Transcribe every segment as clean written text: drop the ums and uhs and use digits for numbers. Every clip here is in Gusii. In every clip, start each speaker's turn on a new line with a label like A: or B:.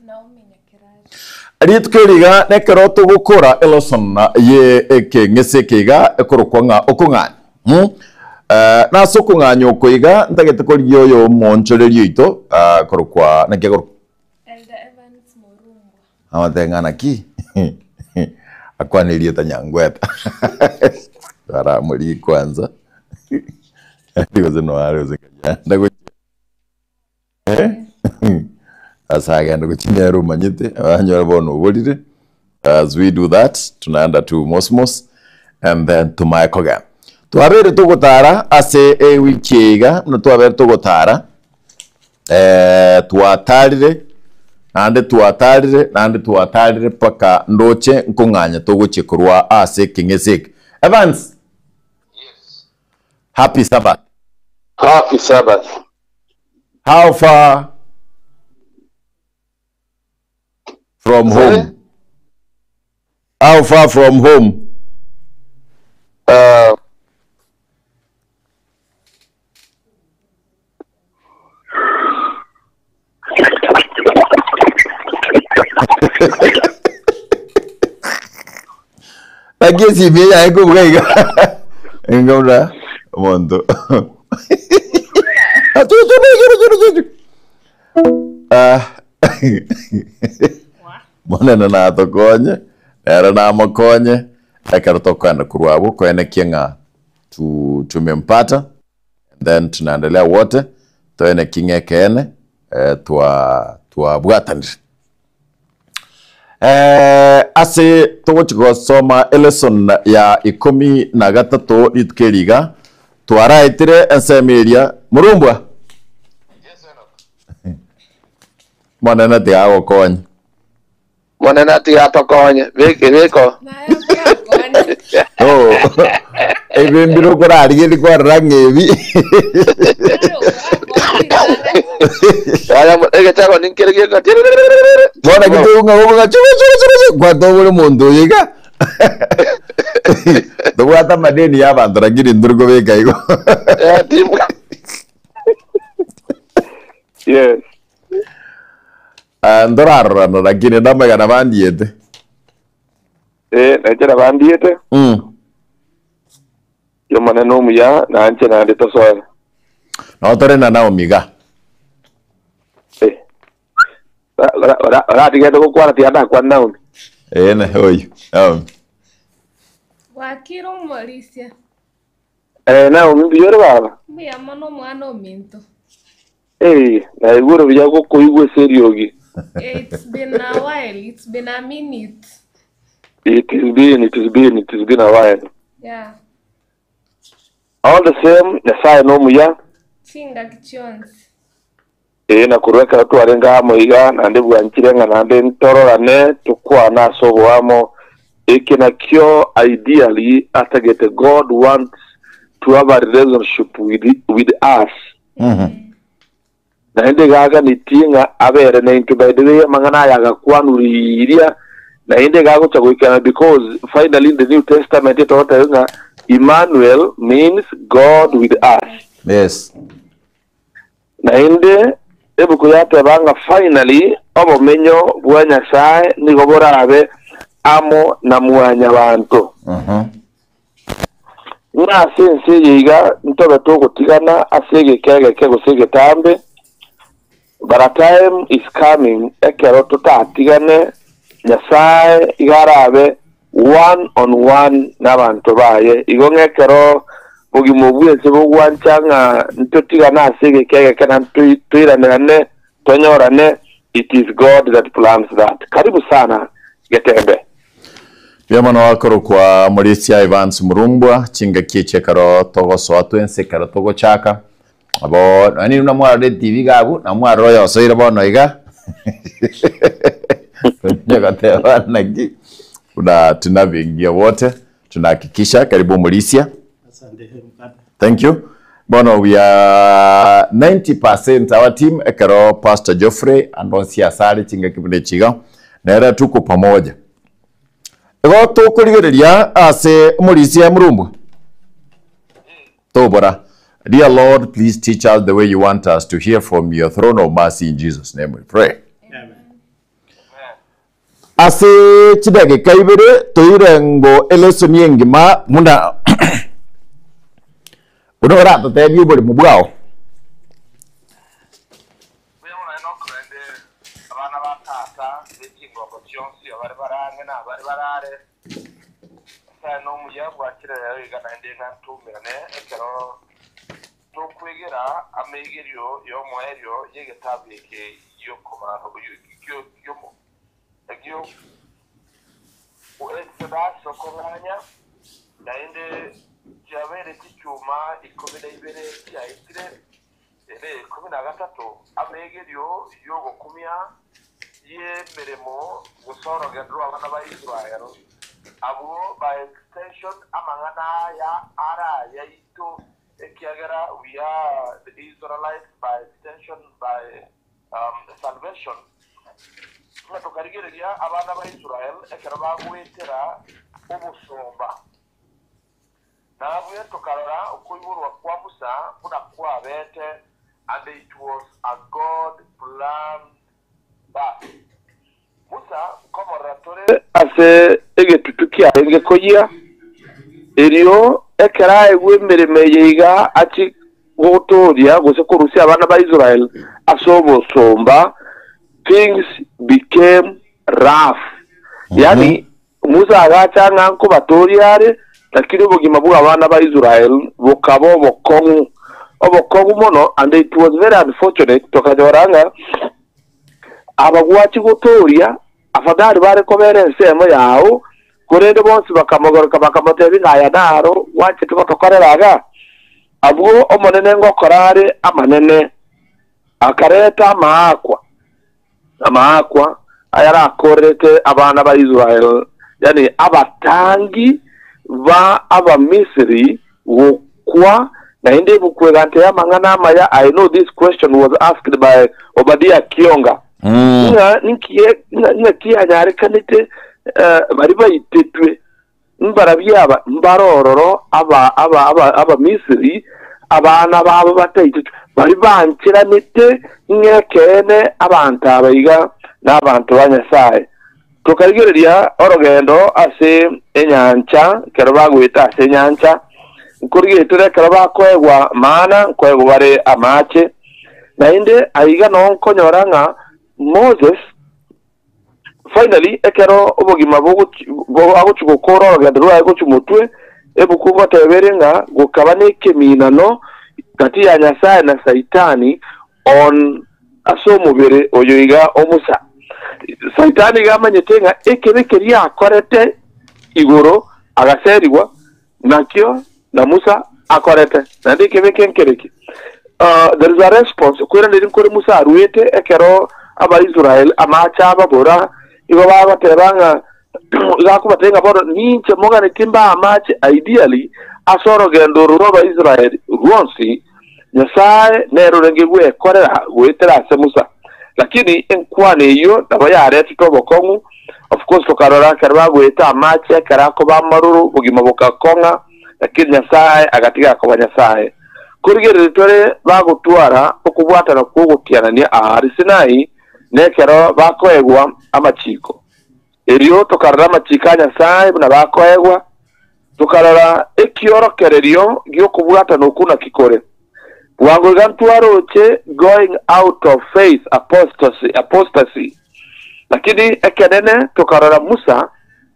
A: Naomi Nyakerario.
B: Rituko eri iga nekero togokora elesson ye ekeng'ese eke iga ekorokwa ng'a okong'anya. Mm. Eh, nase okong'anya oko iga ntagete korigia oyo omoonchoreria oito ah, korokwa naki akorokwa?
A: Elder Evans Morumbwa.
B: Amatebe ng'a naki akwane erieta Nyangweta aramorigie kwanza gose noare gose nkagenda gochia Ase agende gochia nere omanyete, anyore bono oborire, as we do that, tunaenda tu mosmos and then tomae kogenda. Twabeire togotara ase ewiki eye iga, buna twabeire togotara, twatarire, naende twatarire, naende twatarire mpaka ndoche nkong'anya togochia korwa ase ekeng'ese eke. Evans! Happy Sabbath.
C: Happy Sabbath.
B: How far from
C: Sorry?
B: home? How far from home? Naki esimi eye yaye kobuga iga inga buna omonto Ah, Monene natokonye, nere namokonye, ekero tokogenda korwa abwo koenekia ng'a tu tumempata and then tunaendelea wote toenekie ng'a ekeene eh, twa twabwatanire. Eh, ase togochi gosoma elesson ya ikomi na gatato rituko eri iga twaraetire ensemo eria morumbwa Monene tiga agokonye.
C: Monene tiga atokonye. Beka ebeko.
A: Naye okorakonye.
B: Oh, ebi mbire okorarigeria kwarora ng'a ebi.
A: Naye okorakonye ritang'ani.
C: Yaya egechago ninkere geka.
B: Bono naki tokong'a gokoga chugu chugu chugu chugu kwatobora omonto oyo iga. Tobwate amadeni ya abanto lakini ntori kobeka igo.
C: Eh, timu. Yes.
B: Ah, ntorarorana lakini ndamagana bandiete.
C: Eh, nainche nabandiete.
B: Mm.
C: Omonene omuya, nainche naende tosoe.
B: Nabo tore na Naomi iga.
C: Eh. Ora- ora- ora- Oratigete gokwana tiga ndakwane Naomi.
B: Ee, ne oyo Naomi.
A: Bwakire omorisia.
C: Eh, Naomi mbuya ore baba?
A: Mbuya mono omwana ominto.
C: Eh, naigure buya gokoigwa ase eriogi.
A: It's been a while, it's been a minute.
C: It is been, it is been, it is been a while.
A: Yeah.
C: All the same, Nyasaye nomuya.
A: Chingaki chionsi.
C: Ee, na korwa ekero twarenge amo iga, naende bwanchire ng'a naende ntororane, tokwane ase oboamo. Eke nakio ideally atagete, God wants to have a relationship with, with us. Naende iga aganetie ng'a abere naintwe. By the way, amang'ana aya agakwanwa riria, naende iga agocha goikerana because finally in the New Testament etogoteba ng'a Emmanuel means God with us.
B: Yes.
C: Naende ebuku yateba ng'a finally obomenyo bwa Nyasae nigo borabe amo na mwanyabanto. Ng'a ase ense eye iga ntobe togotigana ase egeka egeke gose egetambe, but a time is coming ekero totatigane, Nyasae iga arabe one on one nabanto baye. Igo ng'a ekero bogima obwo bw'ense bogwancha ng'a ntotigane ase egeka egeke na toiranerane, tonyorane, it is God that plans that. Karibu sana Getembe.
B: Mbuya mono akorokwa Morisia Evans Murumbwa, chingaki echi ekero togosoa twensi ekero togochaka, Abo nonya ninwe namwarora etibi iga abwo, namwarora oyosoire bono iga, onye goteba naki, buna tunabengia wote, tunahakikisha karibu omorisia.
D: Asante mkate.
B: Thank you. Bono we are 90% our team ekero Pastor Geoffrey and onsi asare chingaki buna echi iga, nere tuko pamoja. Igo tokorigereria ase omorisia Murumbwa. Tobora, Dear Lord, please teach us the way you want us to hear from your throne of mercy in Jesus name we pray.
D: Amen.
B: Ase chidageka ibere toire ngo elesoni engima buna buna oratotebie oboremo bwao.
C: Mbuya mono aye nokorende abana ba tata be chingongo chionsi, abare bare ang'e na abare bare are. Nyasae nomuya, bwakire rero iga naende ng'a ntoumerane ekero tokwegera amaigerio y'omoerio y'egetabu eke gi'Exodus okong'anya, naende chiabeire chichuma ikomi na ibere chiaetire, ere ikomi na gatato, amaigerio y'ogokumia y'emeremo gose orogendo rw'abana ba Israel, abwo by extension amang'ana aya are ayaito Ekiagera we are the Israelites by extension by salvation, ng'a tokarigereria abana ba Israel ekero bagoetera obosomba. Nabwe tokarora okoiborwa kwa Musa buna kwabete and it was a God planned birth. Musa nkomorora tore ase egetutu kiarenge koyia, erio ekero aegwe emeremo eye iga achie gotooria gose korusia abana ba Israel ase obosomba, things became rough. Yaani Musa agacha ng'a nkobatooria are, lakini obogima bw'abana ba Israel bokaba obokong'u, obokong'u mono, and it was very unfortunate tokanyora ng'a Abagwachi gotooria, afadhali bare kobera ensemo yao, korende bonsi bakamogoroka bakamotebia ng'a aya naro gwanchete gotokorera iga. Abwo Omonene ngokora are amanene, akareta amaakwa, amaakwa ayarakorerete abana ba Israel, yaani abatangi ba Abamisiri gokwa, naende ebuku egantebia amang'ana amaya, I know this question was asked by Obadia Kionga, ng'a ninki ng'a ng'aki yanyarekanete eh, baria baitetwe mbarabio aba mbare ororo aba aba aba Abamisiri abana babo bataitetwe baria bancheranete ng'a ekeene abanto aba iga nabanto ba Nyasae. Tokarigereria orogendo ase enyancha, ekero bagoeta ase enyancha, nkorigereria tore ekero bakoegwa mana, nkoegwa bare amache. Naende aiga noo nkonyora ng'a Moses finally ekero obogima bogochi bo agochi gokora orogendo rwaye gochia motwe, ebuku ngoteba ere ng'a gokaba na ekeminano gati ya Nyasae na Saitani on ase omobere oyo iga o Musa. Saitani iga amanyete ng'a ekebe keria akorete igoro agaserigwa, nakio na Musa akorete. Naende ekebe eke nkereki? There is a response kweraneri nkore Musa aruete ekero Abaisrael amache ababora, igo bagoteba ng'a igo akobatebia ng'a bono ninche moganetie mbae amache ideally ase orogendo oro rw'Abaisrael rwonsi Nyasae nere orenge gwekorera goetera ase Musa. Lakini enkwana eyio nabo yaretete obokong'u, of course tokarora ekero bagoeta amache ekero akoba amaroro obogima bogakong'a, lakini Nyasae agatiga koba Nyasae. Korigereria tore bagotwara okobwatana kw'ogotianania aa Sinai nekero bakoegwa amachiko. Erio tokarora amachiko a Nyasae buna bakoegwa, tokarora ekiorokererio gi'okobwatana okwo naki kore. Bwango iga ntwaroche going out of faith apostasy, apostasy. Lakini ekenene tokarora Musa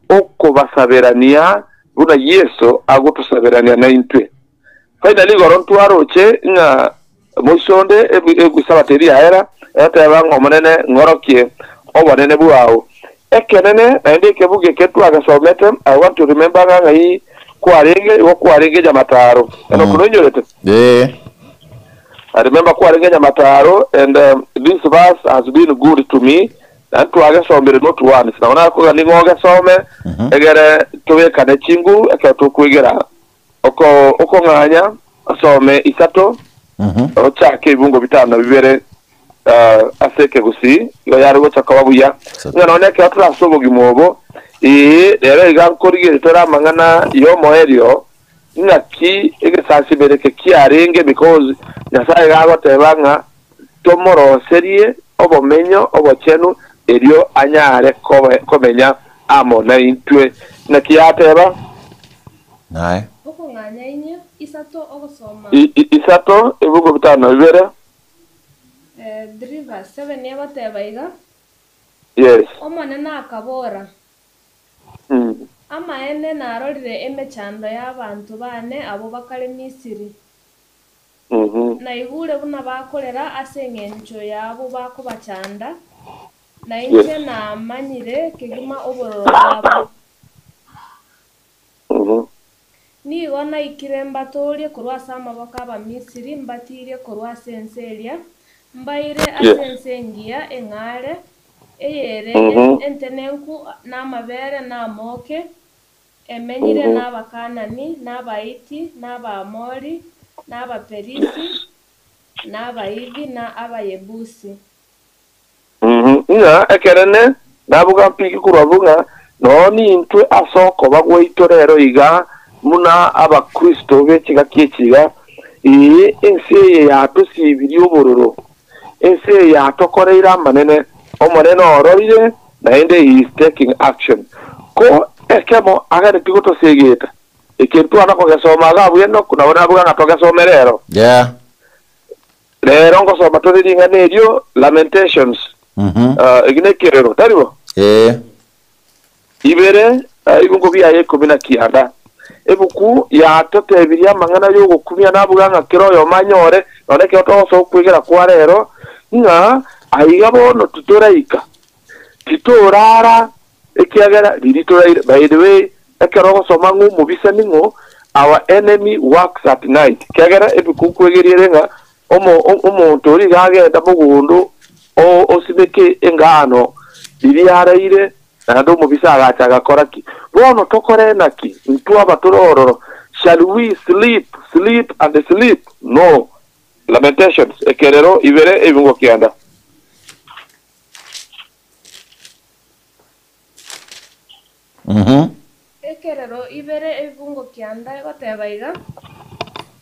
C: okobasaberania buna Yeso agotosaberania naintwe. Finally igoro ntwaroche ng'a moiso onde esabato eria yaera, egoteba ng'a Omonene ng'orokie obonene bwao. Ekenene naende ekebugu eke twagesomete, I want to remember ng'a ng'ai kwarenge, igo kwarenge Nyamataro. Enock noinyorete?
B: Ee.
C: I remember kwarenge Nyamataro and this verse has been good to me, naende twagesomire not once. Nabo nakogania ng'a ogesome egere tobekane chinguru ekero tokwegera Oko okong'anya osome isato, ochake ebibungo bitano na bibere ase ekegusii, igo yare gocha koba buya. Ng'a nonya ekero tore ase obogima obo, ee, rero iga nkorigereria tore amang'ana y'omoerio, ng'aki egesasimero eke kiarenge, because Nyasae iga agoteba ng'a tomoroserie obomenyo obochenu. erio anyare kobe komenya amo naintwe. Naki yateba?
B: Naye.
A: Okong'anyainia, isato ogosoma.
C: I, i, isato, ebuku bitano na bibere.
A: Eh, 3 verse 7 egoteba iga,
C: Yes.
A: Omonene akabora,
C: Mm.
A: Amaene narorire emechando y'abanto baane abwo bakare Misiri.
C: Mhm.
A: Naigure buna bakorera ase engencho y'abwo bakobachanda, na inche
C: Yes.
A: namanyire kegima obororo bwabo.
C: Mhm.
A: Nigo naikire mbatoorie korwa ase amaboko 'Abamisiri, mbatirie korwa ase ense eria, mbaire ase
C: Yes.
A: ense engiya eng'are, eyere
C: Mhm.
A: entenenku namabere na amooke, emenyire
C: Mhm.
A: n'Abakanani, na Abahiti, na Abaamori, na Abaperisi, na Abahivi, na Abayebusi.
C: Mhm. Ng'a ekerene nabuga mpiki korwa abwo ng'a noo nintwe ase okoba gwaito rero iga buna abakristo be chigaki echi iga, ee, ense eye yatosibirie obororo, ense eye yatokoreire amanene, Omonene ororire, naende he is taking action. Ko ekemo aganeti gotosegeta, eke ntwana kogesoma iga abwo Enock, nabo nabuga ng'a togesome rero.
B: Yeah.
C: Rero ngosoma tore ring'ana erio, Lamentations,
B: Mhm.
C: uh, eki nekerero, tari bo?
B: Eh.
C: Ibere, uh, ebingo biaye ikomi na kianda. Ebuku yatotebirie amang'ana y'ogokumia nabuga ng'a kera oyomo anyore, nonye ekero togosoa okwegera kwa rero, ng'a aiga bono titoraika, titorara, ekiagera riria toraire. By the way, ekero ogosoma ng'a omobisa ning'o, our enemy works at night, ekiagera ebuku nkwegeria ere ng'a omo omonto oria iga agenda mogondo o osimeke engano riria araire, Naende omobisa agacha agakora ki? Bono tokore naki? Intwe aba tore ororo, shall we sleep, sleep and sleep? No. Lamentations, ekerero ibere ebingo kianda.
B: Mhm.
A: Ekerero ibere ebibungo kianda egoteba iga,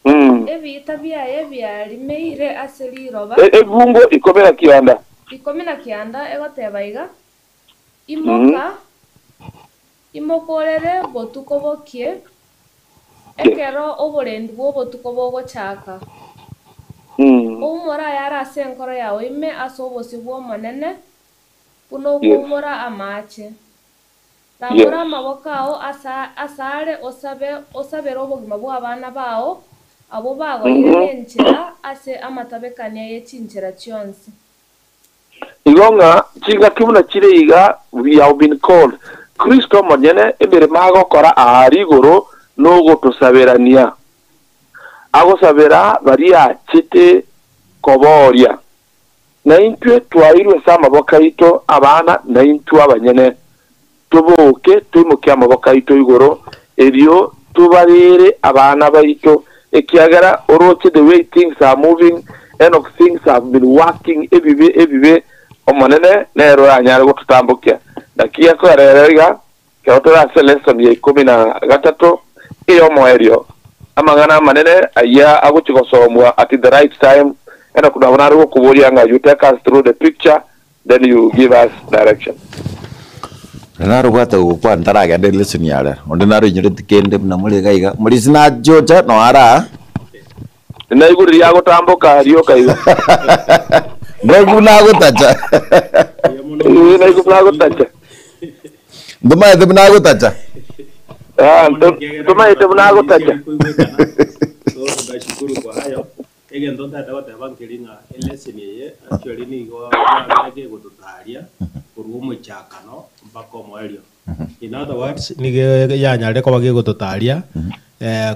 C: Mm.
A: Ebiita biaye biarimeire ase riroba.
C: E- Ebibungo ikomi na kianda.
A: Ikomi na kianda egoteba iga, Imoka, imokorere botuko bokie, ekero oborendi bw'obotuko bogochaka. Oumore ayare ase enkoro yao ime ase obosio bw'Omonene, buna okoumora amaache. Rambora amaboko ao asare, osabe, osabere obogima bw'abana bao, abwo bagoeire nenchera ase amatabekania ye chinchera chionsi.
C: Igo ng'a chingaki buna chire iga we have been called, Kristo omonyene emeremo agokora aaria igoro nogotosaberania. Agosabera baria achete koboria. Naintwe twairwe ase amaboko aito abana naintwe abanyene. Toboke toimokie amaboko aito igoro, erio tobarere abana baito, ekiagera oroche the way things are moving, Enock things have been working ebibe ebibe, Omonene nere oranyare gototambokia. Naki akoera ere iga, ekero tore ase lesson ya ikomi na gatato ey'omoerio, amang'ana amanene ayia agochia gosomwa at the right time, Enock nabo nare gokoboria ng'a you take us through the picture, Then you give us direction.
B: Onde narobwate gokwana ntaragenda elesson ya rero, onde naroinyoreti kende buna more iga iga, morisi nachiocha noe are aa.
C: Naigure riagotamboka rioka iga.
B: Naigu buna agotacha.
C: Ee, naigu buna agotacha.
B: Ntomaete buna agotacha.
C: Ah, ntomaete buna agotacha.
D: So ndashukuru kwa hayo. Egento ntagete goteba nkeri ng'a eleseni eye actually nigo yabere kegototaria korwa omochakano mpaka omoerio. In other words, nigo yanyarire koba kegototaria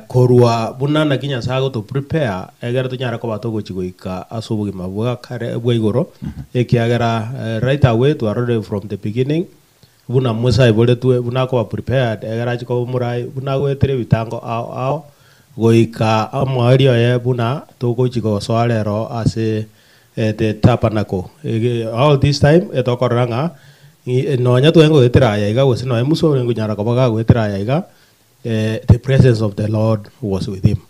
D: korwa buna naki Nyasae agoto prepare egere tonyare koba togochi goika ase obogima bwa kare bwa igoro, ekiagera right away twarorire from the beginning buna Musa aiboretwe, buna akoba prepared egere achie koba omorai, buna agoetera ebitango ao ao, goika omoerio oye buna togochia gosoa rero ase the tabernacle. All this time etokorora ng'a nonya twarenge goetera aya iga gose nonya Musa orenge konyara koba gagoetera aya iga, the presence of the Lord was with him.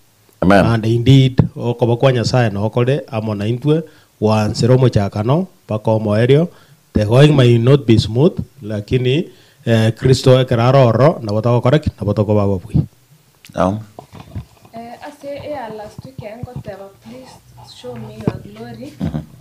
B: Amen.
D: And indeed okoba kwa Nyasaye nokore amo naintwe goansera omochakano mpaka omoerio. The going may not be smooth, lakini Kristo ekero are ororo nabo togokora ki? Nabo tokoba ababui.
B: Naam.
A: Eh, ase eya last week ngoteba please show me your glory.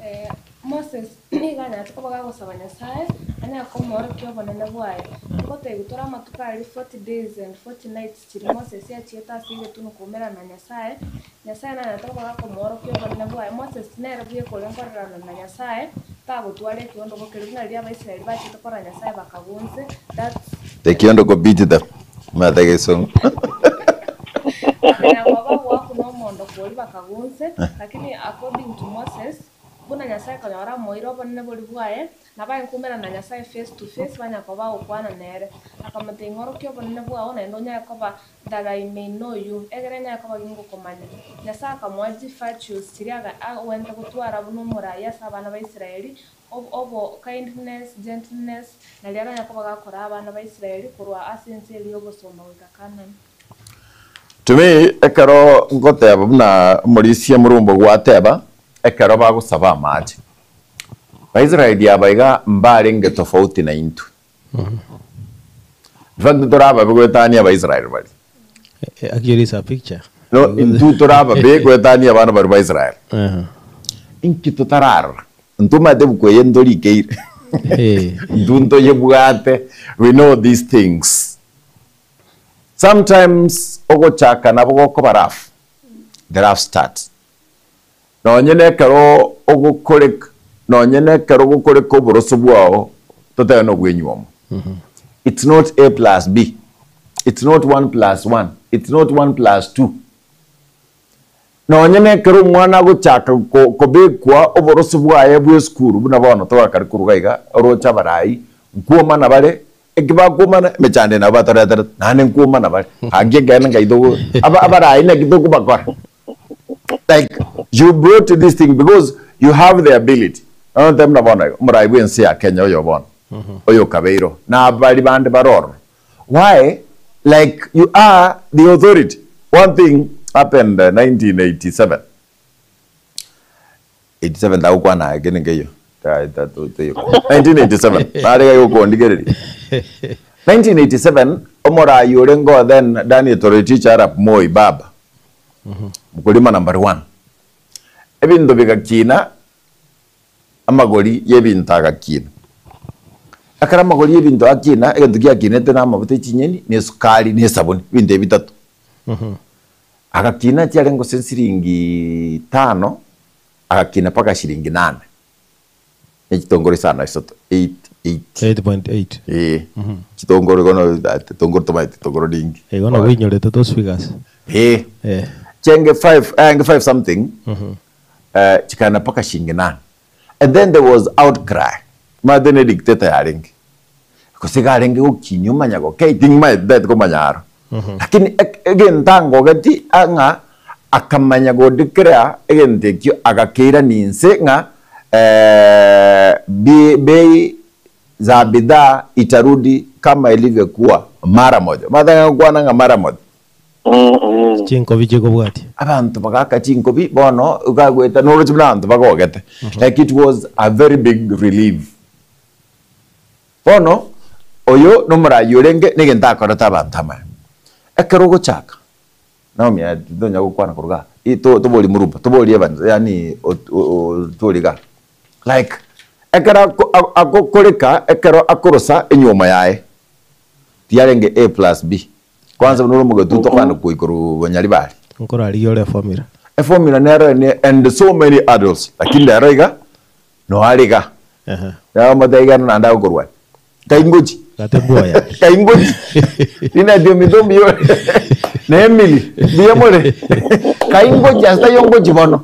A: Eh, Moses nigo anyarete koba gagosaba Nyasaye anyare komoorokia obonene bwaye. Ngotebiwa tore amatuko aria 40 days and 40 nights chiria Moses achiete ase egetunwa koumerana na Nyasaye, Nyasaye nanyarete koba gakomoorokia obonene bwaye. Moses nere buya kore nkorerana na Nyasaye, tagotwara ekiondoko keria buna riria Abaisraeli bachete korora Nyasaye bakagwa inse, that's.
B: The kiondoko beat them. Omanyete egesongo.
A: Bakanya koba goakwa nomoondoko oria bakagwa inse, lakini according to Moses, Buna Nyasae konyora amoeire obonene boria bwaye, na baye nkoumerana na Nyasae face to face, banyare koba bagokwana nere. Akamotebia, Ing'orokie obonene bwao, naende onyare koba that I may know you, egere nyare koba gingokomanya. Nyasae akamoa chi virtues chiria aga agwenerete gotwara buna omoraai ase abana ba Israeli, ob obo kindness, gentleness, naria aranyare koba gakoraa abana ba Israeli korwa ase ense eria y'obosomba goika Canaan.
B: To me, ekero ngoteba buna omorisia omorombe gwateba, ekero bagosaba amache, Baisraeli aba iga mbarenge tofauti naintwe. In fact tore ababe goetania Abaisraeli baria.
D: Actually it's a picture.
B: No, intwe tore ababe goetania abana baria ba Israel. Inki totararora? Ntomanyete ebuku eye ntorikeire. Intwe ntoyebwate, we know these things. Sometimes ogochaka nabo gokoba rough, the rough start. Nonye nekero ogokoreka, nonye nekero ogokoreka oboroso bwao, totebe nobwenywomo. It's not A plus B, it's not one plus one, it's not one plus two. Nonye nekero omwana agochaka kobekwa oboroso bwaye bw'esukuru, buna bono togakare korwa iga iga, oroche abarai, nkwomana bare, eki bakwomana, emechando eye nabo batoreterete, naende nkwomana bare, gaki ekeene ngai togo aba abarai naki tokobakora? Like you brought this thing because you have the ability. Bono ntebe buna bono iga, omorai bw'ense ya Kenya oyo bono, oyo okabeire oo, na abari bande bare ororo, Why like you are the authority one thing happened 1987 87 ndagokwana aye kende nkeiyo 1987 nare iga gokondigereria 1987 omorai orenge oo then Daniel Toroitich arap Moi baba mkulima number one ebinto bigakina amagori y'ebinto agakina. Ekero amagori y'ebinto akina, egento giakinete na amafuta echinyeni, na esukari, na esabuni, ebinto ebi bitato. Agakina chiarenge gose siringi tano, agakina mpaka shiringi nane, na chitongoro isano isato, eight, eight.
D: 8.8.
B: Eh, chitongoro igo no tongoro tomaete tongoro ringi.
D: Igo nabo inyorete those figures.
B: Eh,
D: Eh.
B: chienge five, eh, five something, chikaenda mpaka shilingi nane and then there was outcry omanyete ne dictator yarenge gose iga arenge gokinyia omanya gokei ting'maeti ntagete komanya aro lakini ek egento angogeti ng'a akamanya go declare egento ekio agakeirania inse ng'a bi bei za bidhaa itarudi kama ilivyokuwa mara moja omanyete ng'a gokwana ng'a mara moja.
D: Chinkobi chikobwatia.
B: Abanto bagaaka chinkobi, bono okagoeta noroche buna abanto bagogete. Like it was a very big relief. Bono oyo nomorayi orenge negento akorete abanto amaya. Ekero ogochaka, Naomi aye tonya gokwana korwa igaa, i to toborie Murumba, toborie Evans yaani otworie igaa. Like ekero ako agokoreka ekero akorosa enywomo yaye, tiyarenge A plus B. Kwanza buna ore omogetu tokogenda koi korwa bonyaribari.
D: Nkorarigia ore eformula.
B: Eformula nero ene and so many adults lakini rero iga noare iga.
D: Ehe.
B: Nabo omotebia genda naende agokorwania. Kai ngochi.
D: Gate mbuoya.
B: Kai ngochi. Linet ominto mbuya ore. Na Emily mbuya more. Kai ngochi ase taiyo ngochi bono.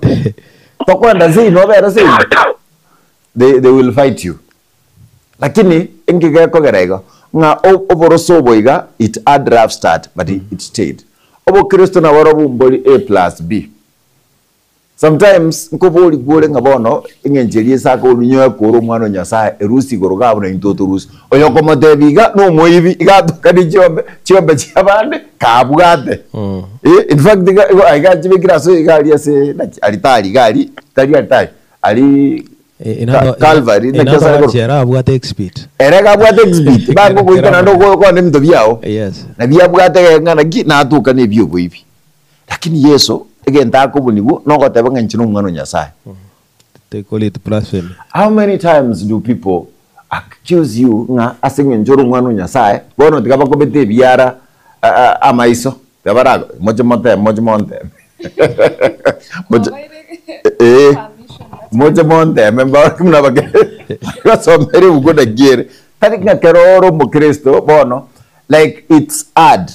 B: Tokoenda seino obere seino. They, they will fight you. Lakini inki gekogera igo? Ng'a oboroso obo iga it had rough start but it stayed. Obokristo naborobwo mbori A plus B. Sometimes nkoborigwa ore ng'a bono eng'encho eria ase akominyoa kore omwana o Nyasaye erusie igoro iga buna intwe otorusie. Oyo okomotebia iga nomoibi iga atokanie chiombe chiombe chiabande kabwate. Eh, in fact iga igo aiga achibekire ase iga aria ase naki aritari iga aria tari aritari aria. Calvary,
D: In
B: naki
D: other
B: asare
D: words,
B: korwa.
D: ere abwate exhibit.
B: Ere iga abwate exhibit, bange ogoika naende okwane ebinto biao,
D: Yes.
B: nabio abwate ng'a naki natuka na ebioboibi. Lakini Yeso, egento akobunigwa, nogoteba ng'a inche nomwana o Nyasaye.
D: They call it blasphemy.
B: How many times do people accuse you ng'a ase eng'encho ore omwana o Nyasaye, bono tiga bakobete ebiara amaiso, tiga bara moche moteme moche monteme. Moche eh, moche monteme mbaorokie buna abake basomere ebuku naki ere. Tari ng'a kero ore omokristo bono like it's hard.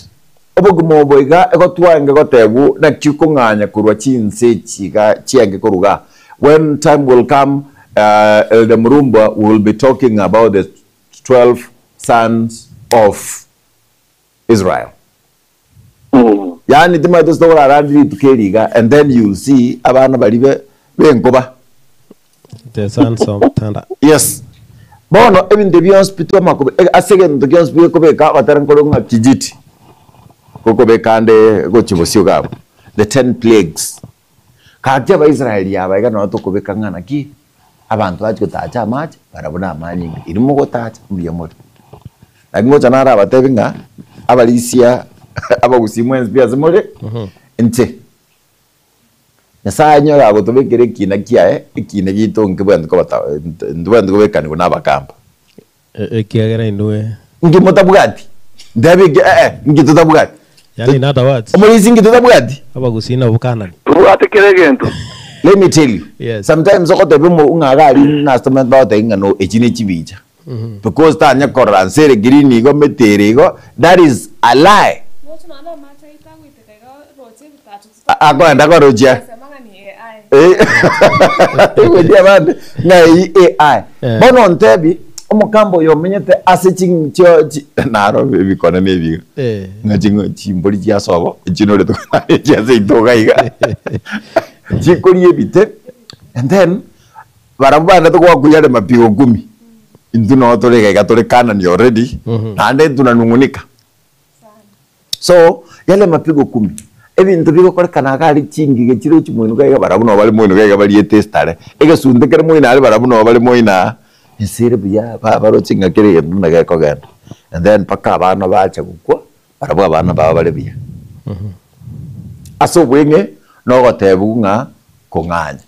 B: Obogima obo iga egotwange gotebwa naki okong'anya korwa chinse echi iga chiange korwa igaa. When time will come Elder Murumbwa we will be talking about the 12 sons of Israel. Yaani timanyete ase tokorarande rituko eri iga and then you will see abana baria be benkoba.
D: The sons of thunder.
B: Yes. Bono ebinto ebi bionsi pi twamakobe ase egento gionsi pi gekobeka ogotera nkore ng'a kijiti gokobeka ande gochia bosio iga abwo. The ten plagues. Gaki Abaisraeli aba iga nabo tokobeka ng'a naki abanto bachia gotacha amache barabwo namanyinga. Inwe mogotacha mbuya more. Naki ngocha narabatebi ng'a abarisia abagusii mwensi pi ase more, inche Nyasae anyore agotobekera ekiina kiaye, ekiina giaito nkebwenerete kobata ntobwenerete kobekanigwa na abakamba.
D: Ekiagera inwe.
B: Inki motabwati? Ntebi eke eh, inki totabwati?
D: Yaani in other words.
B: Omorisia inki totabwati?
D: Abagusii nabwo Kanani.
C: Tobwate kera egento.
B: Let me tell you,
D: Yes.
B: sometimes ogotebia omo ng'a iga aria nase tomanyete bagotebia ng'a no echi ne chibicha. Because tanya korora nse ere green igo mete ere igo, that is a lie.
A: Moche nonya namache aito agoiteka iga roche ebitacho
B: Akoenda korochia. Igweti abande ng'a eyio AI.
D: Eh.
B: Bono ontebi omokamba oyo omenyete ase ching chio chi naro ebikone na ebiga.
D: Eh.
B: Ng'a ching'o chimbori chia sobo echinore tokonare chia seito iga iga. Chikoria ebite and then barabwo baendete goakuya mapigo kumi. Intwe noo tore iga iga tore Canaan already naende tunanung'unika. So, yale mapigo kumi, ebinto bigokorekana iga aria chingige chire gochia moino iga iga barabwo nabo bare moino iga iga bariete esitare, egesunte kere moino aria barabwo nabo bare moino aa, ense ere buya ba baroche ng'a kera egento buna gekogenda. And then mpaka abana bacha gokwa, barabwo abana babo bare buya. Ase obweng'e, nogotebiwa ng'a kong'anya.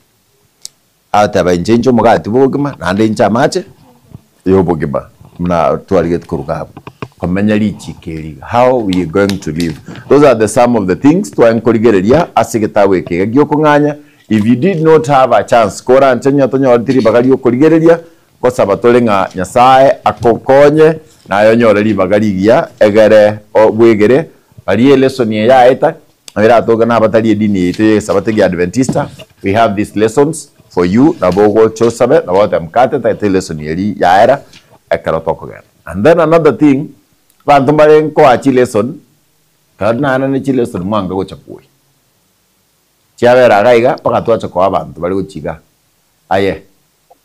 B: Agateba, Inche inche omogati bw'obogima, naende inche amache y'obogima, buna twarigetie koruga abwo, komenya richiko eri iga, how we are going to live. Those are the some of the things twaye nkorigereria ase egetabu eke iga gi'okong'anya. If you did not have a chance, koranche onye tonyoreti ribaga ri'okorigereria, nkosaba tore ng'a Nyasae agokonye naye onyore ribaga rigiya egere bwegere baria elesson eye yaeta Eratoke nabatari edini yaito y'egesabato egiadventista, we have these lessons for you, nabo ogocha osabe, nabo ogoteba mokate tagete elesson eri yaera ekero tokogenda. And then another thing, abanto mbare nkoa chilesson, ekero naenane chilesson mwange gocha kwoyia. Chiabera iga iga mpaka twacha koa abanto bare gochia igaa. Aye,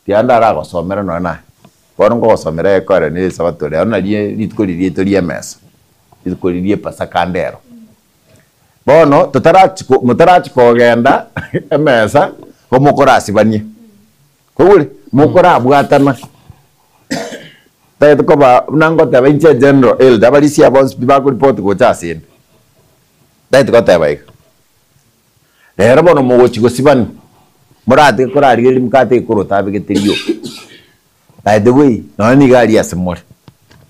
B: tiga ndaragosomera nonya naye, bono nkogosomera egekorero na esabato rero nario rituko riria riaito ri'emesa, rituko riria ri'epasaka ndero. Bono totarachi ko motarachi kogenda emesa, ko mokorasibanie, kwaigure? Mokorabwatana, tagete koba buna ngoteba inche general elder, abarisia bonsi pi bakoripoti gocha asende, ntagete goteba iga. Rero bono mogochia gosibania, moratige korarigereria mokate ekoro otabegete rioka. By the way, nonya nigo aria ase more.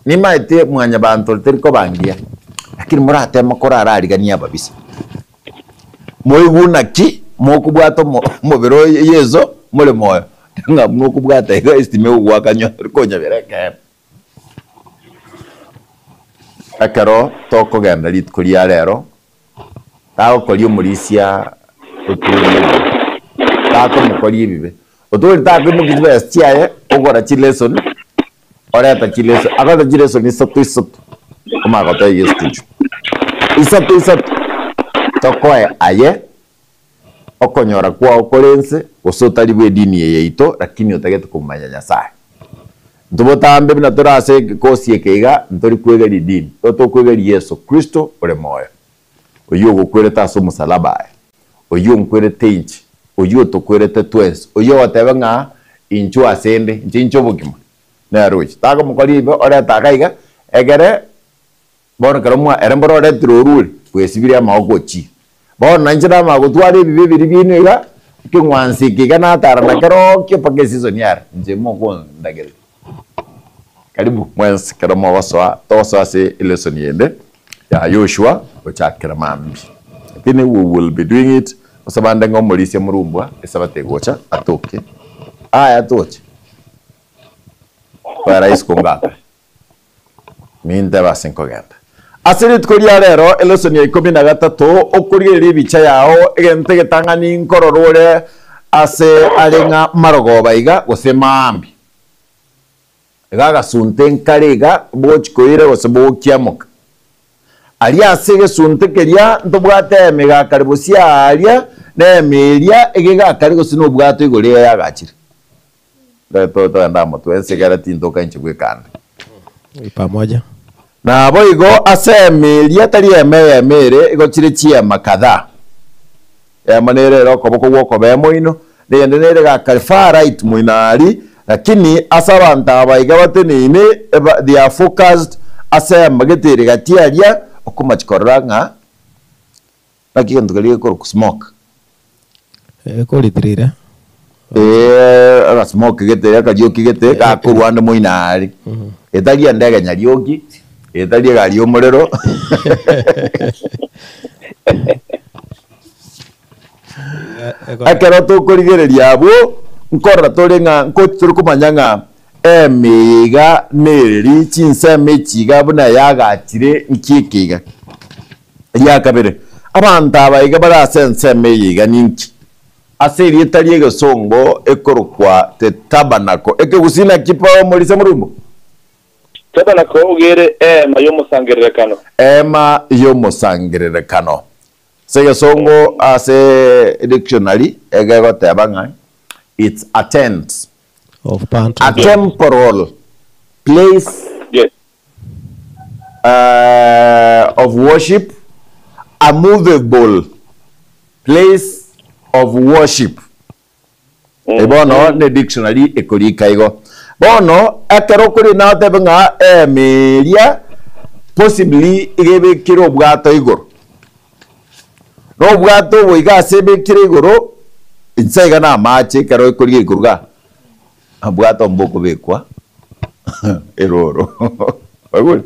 B: Nimaete mwanyabanto teri koba ngiya, lakini morateme korarariganie ababisa. Moigwe naki mokobwata omo omobere o Yeso more moyo, ng'a buna okobwata iga estima egogoaka nywa ori konyabera ekeene. Ekero tokogenda rituko ria rero, tagokoria omorisia otuorie ebibe, takomokoria ebibe. Otuorie takoimokia chibesa chiaye ogora chileson, oreta chileson, akoreta chileson isato isato, omanye gotoa estudio. Isato isato, tokoe aye okonyora kwao kore ense, gose otari bw'edini eye yaito, lakini otagete komomanya Nyasaye. Intwe botambe buna tore ase egekosi eke iga, ntori kwegeria edini, igo tokwegeria Yeso Kristo ore moyo, oyio ogokwerete ase omosalaba aye, oyio onkwerete inche, oyio otokwerete twensi, oyio ogoteba ng'a. Inchuo ase 'nde, inche inche obogima. Nere ochi takomokora ibe orete aka iga, egere bono ekero mwa ere mboro oretire orure, bwesibirie amagoko ochie. Bono nainche namanya gotwara ebibe biria biaino iga, ekeng'wanso eke iga natara nakerokio mpaka esisoni yare, inche mokondagereria. Karibu mwensi ekero mogosoa, togosoa ase elesson ende ya Yoshua gochakera mambia. Lakini we will be doing it gose bande ng'a omorisia morumbwa esabato egocha atoke. Aya toche. Oya rahisi kongaka. Nintebe ase nkogenda. Ase rituko ria rero elesson ya ikomi na gatato okorigereria ebicha yao egento egetang'ani nkorora ore ase are ng'a marogoba iga gose maambia. Iga agasunte nkare iga bogochi koira gose bogokiamoka. Aria ase egesunte keria ntobwate emegakare bosio aaria, na emeeria egegakare gose nobwato igoro eye yagachire. Togenda amo twensi ekero tintoka inche bweka nde.
D: Pamoja.
B: Naboigo ase emeeria tari ema eyemo ere, igo chire chiema kadhaa. Eyemo nere ere okoboko gw'okobee moino, na eyende nere gakare far right moino aria, lakini ase abanto aba iga bateneine eba they are focused ase ema gete ere gati aria, okomachi korora ng'a naki egento keria gekorokwa smoke.
D: Ekoritirire.
B: Eeh agasmoke gete akarioki gete gakorwa ande moino aria, etari endege nyarioki, etari egari ya omorero. Ekero tokorigereria abwo, nkorora tore ng'a nkochi tore komanya ng'a eme iga nereri, chinsemo echi iga buna yagachire nki eke iga. Eria kabere, abanto aba iga bare ase ensemo eye iga ninki? Ase erieta ri'egesongo ekorokwa the tabernacle. Ekegusii naki pa omorisia morumbo?
C: Tabernacle ogere eema y'omosangererekano.
B: Eema y'omosangererekano. Ase egesongo ase dictionary egegoteba ng'a it's a tent,
D: Of burnt
B: a
D: offering.
B: temporal place
C: Yes.
B: of worship, a movable place of worship. Bono ne dictionary ekorika igo. Bono ekero okori natebe ng'a emeria possibly iga ebekire obwato igoro. Na obwato obo iga ase ebekire igoro, inse iga na amache ekero ekorigia igoro igaa, obwato mbokobekwa eroro. Oigure?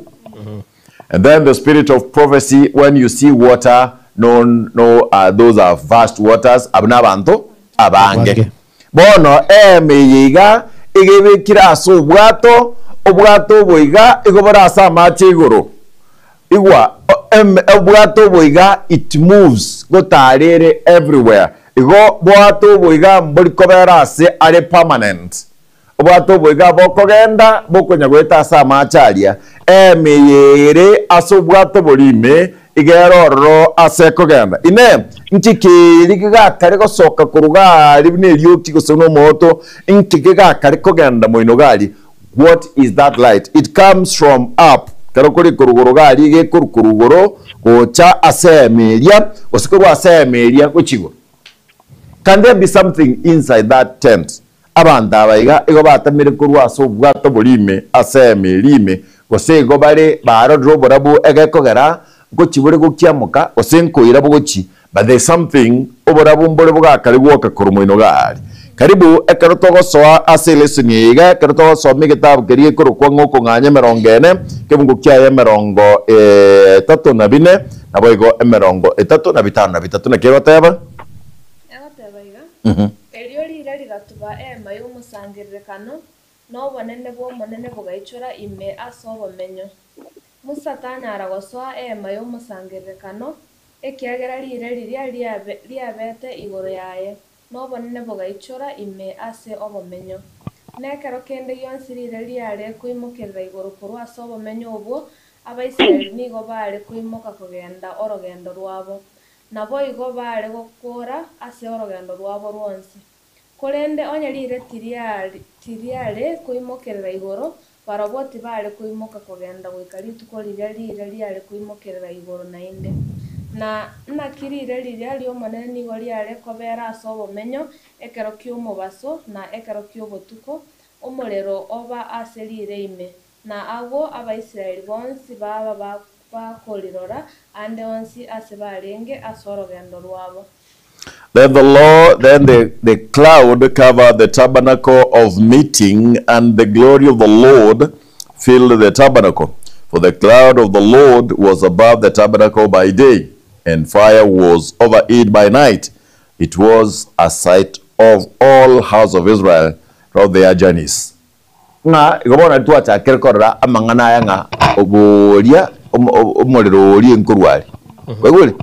B: And then the spirit of prophecy when you see water no no uh, those are vast waters abwo na abanto abange
D: Abange.
B: bono eema eye iga iga ebekire ase obwato obwato obo iga igo bore ase amache igoro igwa o- em- obwato obo iga it moves gotarere everywhere igo bwato obo iga mbori kobera ase are permanent Obwato obo iga bokogenda bokonya goeta ase amaache aria, eema eye ere ase obwato boria ime iga ere ororo ase ekogenda. Inee! Inki keria gegakare gosoka korwa gaaria buna erioki gose buna omooto? Inki gegakare kogenda moino gaaria? What is that light? It comes from up, ekero kore korwa igoro gaaria gekorwa korwa igoro gocha ase eema eria, gose korwa ase eema eria gochia igoro. Can there be something inside that tent? Abanto aba iga igo batamire korwa ase obwato boria ime ase emeeri ime, gose igo bare barorire oborabu egekogera ngochia bore gokiamoka, gose nkoira bogochia, but there is something, oborabu mbore bogakare gwoka korwa moino gaaria. Karibu ekero togosoa ase elesson eye iga, ekero togosoma egetabu keria gekorokwa ng'a okong'anya emerongo ene, ekebungo kiaye emerongo etato na bine, naboigo emerongo etato na bitano na bitato naki egoteba?
A: Egoteba iga, Erio riire rigatuba eema y'omosangererekano, na obonene bw'Omonene bogaichora ime ase obomenyo. Musa tanyara gosoa eema y'omosangererekano, ekiagera riire riria riabete igoro yaye, na obonene bogaichora ime ase obomenyo. Na ekero kende gionsi riire riare koimokerera igoro korwa ase obomenyo obwo, Abaisraeli nigo baare koimoka kogenda orogendo rwabo. Naboigo baare gokoora ase orogendo rwabo rwonsi. Korende onye riire tiriare koimokerera igoro, barobwo tibare koimoka kogenda goika rituko riria riire riare koimokerera igoro naende. Na naki riire riria ri'Omonene nigo riare kobera ase obomenyo ekero ki'omobaso na ekero ki'obotuko, omorero oba ase riire ime, na agwo Abaisraeli bonsi baba bakorirora ande onsi ase barenge ase orogendo rwabo.
B: Then the Lord, then the, the cloud covered the tabernacle of meeting, and the glory of the Lord filled the tabernacle. For the cloud of the Lord was above the tabernacle by day, and fire was over it by night. It was a sight of all house of Israel throughout their journeys. Ng'a igo bono twachakire korora amang'ana aya ng'a oboria omorero oria nkorwa aria. Kwaigure?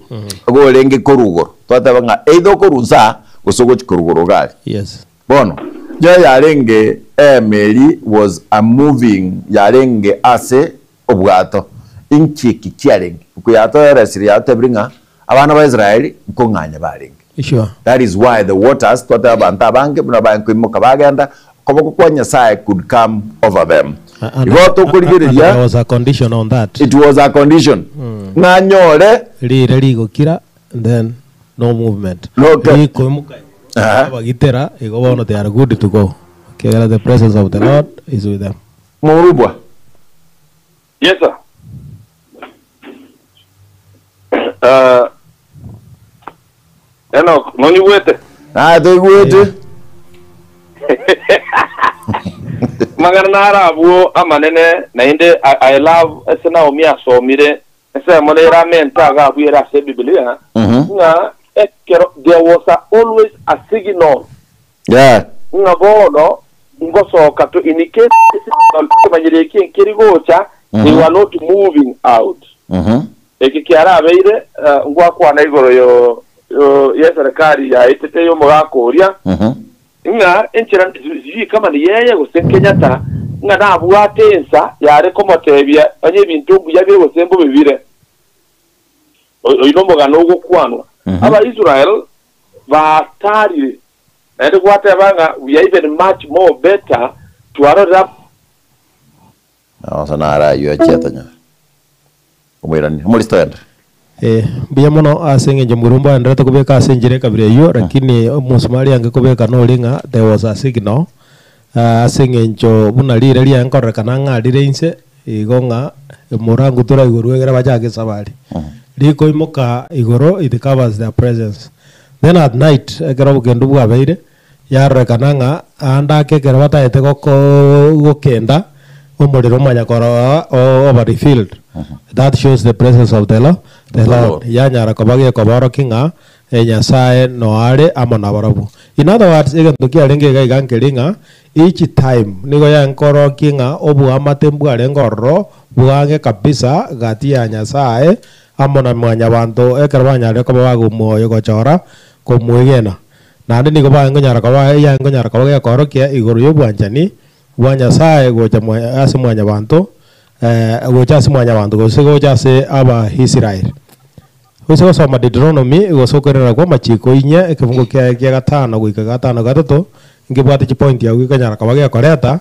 B: Igo orenge korwa igoro. Twateba ng'a either okorwa inse aa gose ogochia korwa igoro iga aria.
D: Yes.
B: Bono, nyowe yarenge emeri was a moving yarenge ase obwato. Inki eki kiarenge? Buku yatoeresire yatotebire ng'a abana ba Israeli nkong'anya barenge.
D: Sure.
B: That is why the waters, twateba abanto abange buna bakoimoka bagenda, okoboko kwa Nyasaye could come over them.
D: And,
B: Igo
D: and there
B: tokorigereria,
D: was a condition on that.
B: it was a condition ng'a anyore
D: Rire rigokira then no movement.
B: No ke-
D: Rikoimoka
B: Aha.
D: abagitera igo bono they are good to go. Ekiagera the presence of the Lord is with them.
B: Morubwa.
C: Yes, sir. Uh, Enoch, nonyigwete?
B: Naye toigwete.
C: Magana naro abwo amanene naende I, I love ase Naomi asomire ensemo nere amente iga abwo ere ase Ebibilia ng'a ekero there was a, always a signal
B: Yeah.
C: ng'a bono ngosoka to in case signal kimanyire eki nkeri gocha they were not moving out. Eki kiarabeire eh, ngwakwana igoro yo yo y'eserekari yaetete y'omogaka oria ng'a enchera sijui kama ni yeye gose Kenyatta ng'a nabwate ensa yare komotebia onye ebinto mbuya bire gose mbobe bire. Oyo nomogano ogokwanwa. Aba Israel batarire naende gwateba ng'a we are even much more better twarorera.
B: Asa nara aywo achiete nyore. Omoirani, omoristo ende.
D: Eh, mbuya mono ase eng'encho Omorumba aenderete kobeka ase enchera ekabira eyio, lakini omosumari ange kobeka nore ng'a there was a signal ah, ase eng'encho buna rire riaye nkorekana ng'a rire inse igo ng'a omorango toraigorwe egere bachake esabari. Rikoimoka igoro it covers their presence. Then at night ekero obokendo bwabeire yarorekana ng'a ande ake ekero bataete goko gokenda omorero omanya koroa oba refilled. That shows the presence of the Lord, the
B: The
D: Lord.
B: Lord.
D: Yanyara koba gekoborokia ng'a Nyasaye noare amo nabarabwo. In other words, egento kiarenge iga iga nkeri ng'a each time nigo yankorokia ng'a oboamate mbwarenge ororo bwange kabisa gati ya Nyasaye amo na mwanyabanto ekero banyarire koba bagomoyo gochora komwegena. Naende nigo baengonyara koba yaengonyara koba gekorokia igoro y'obwanchani bwa Nyasaye gocha ase mwanyabanto gocha ase mwanyabanto gose gocha ase Abaisraeli. Gose gosoma Deuteronomy gose okoirana kwa amachiko inye ekefungo kiaye kia gatano goika gatano gatato nkebwate chipointi agwo gekonyara koba gekoreta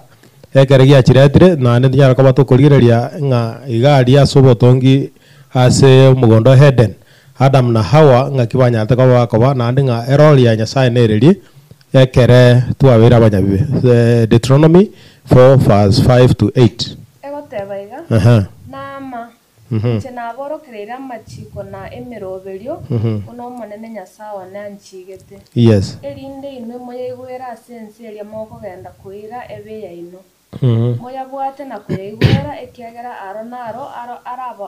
D: ekere giachiretire naende tinyara koba tokorigereria ng'a iga aria ase obotongi ase omogondo o Eden Adam na Hawa ng'aki banyarete koba bakoba naende ng'a erori ya Nyasaye nereri ekere twabeire abanyabibe. Deuteronomy 4 verse 5 to 8.
A: Egoteba iga,
D: Aha.
A: Naama, inche naborokereire amachiiko na emeroberio, buna Omonene Nyasae one anchiigete,
D: Yes.
A: erinde inwe moyaigwere ase ense eria mokogenda koira ebe eyaino. Moyabwate na koyaigwera, ekiagera aro naro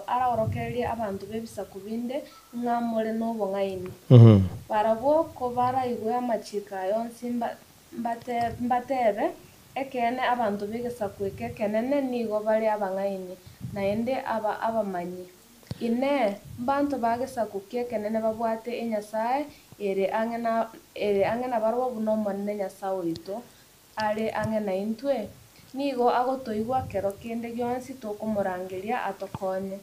A: araorokererie abanto b'ebisaku binde ng'a more nobong'aini. Barabwo kobaraigwe amachiiko aya onsi mbatebe, Ekeene abanto b'egesaku eke ekenene nigo bare abang'aini, naende aba abamanyi. Inee! Mbanto ba gesaku ki ekenene babwate enyasae ere ang'e na ere ang'e nabarabwo buna Omonene Nyasae oito are ang'e naintwe? Nigo agotoigwa kero kende gionsi tokomorangeria atokonye.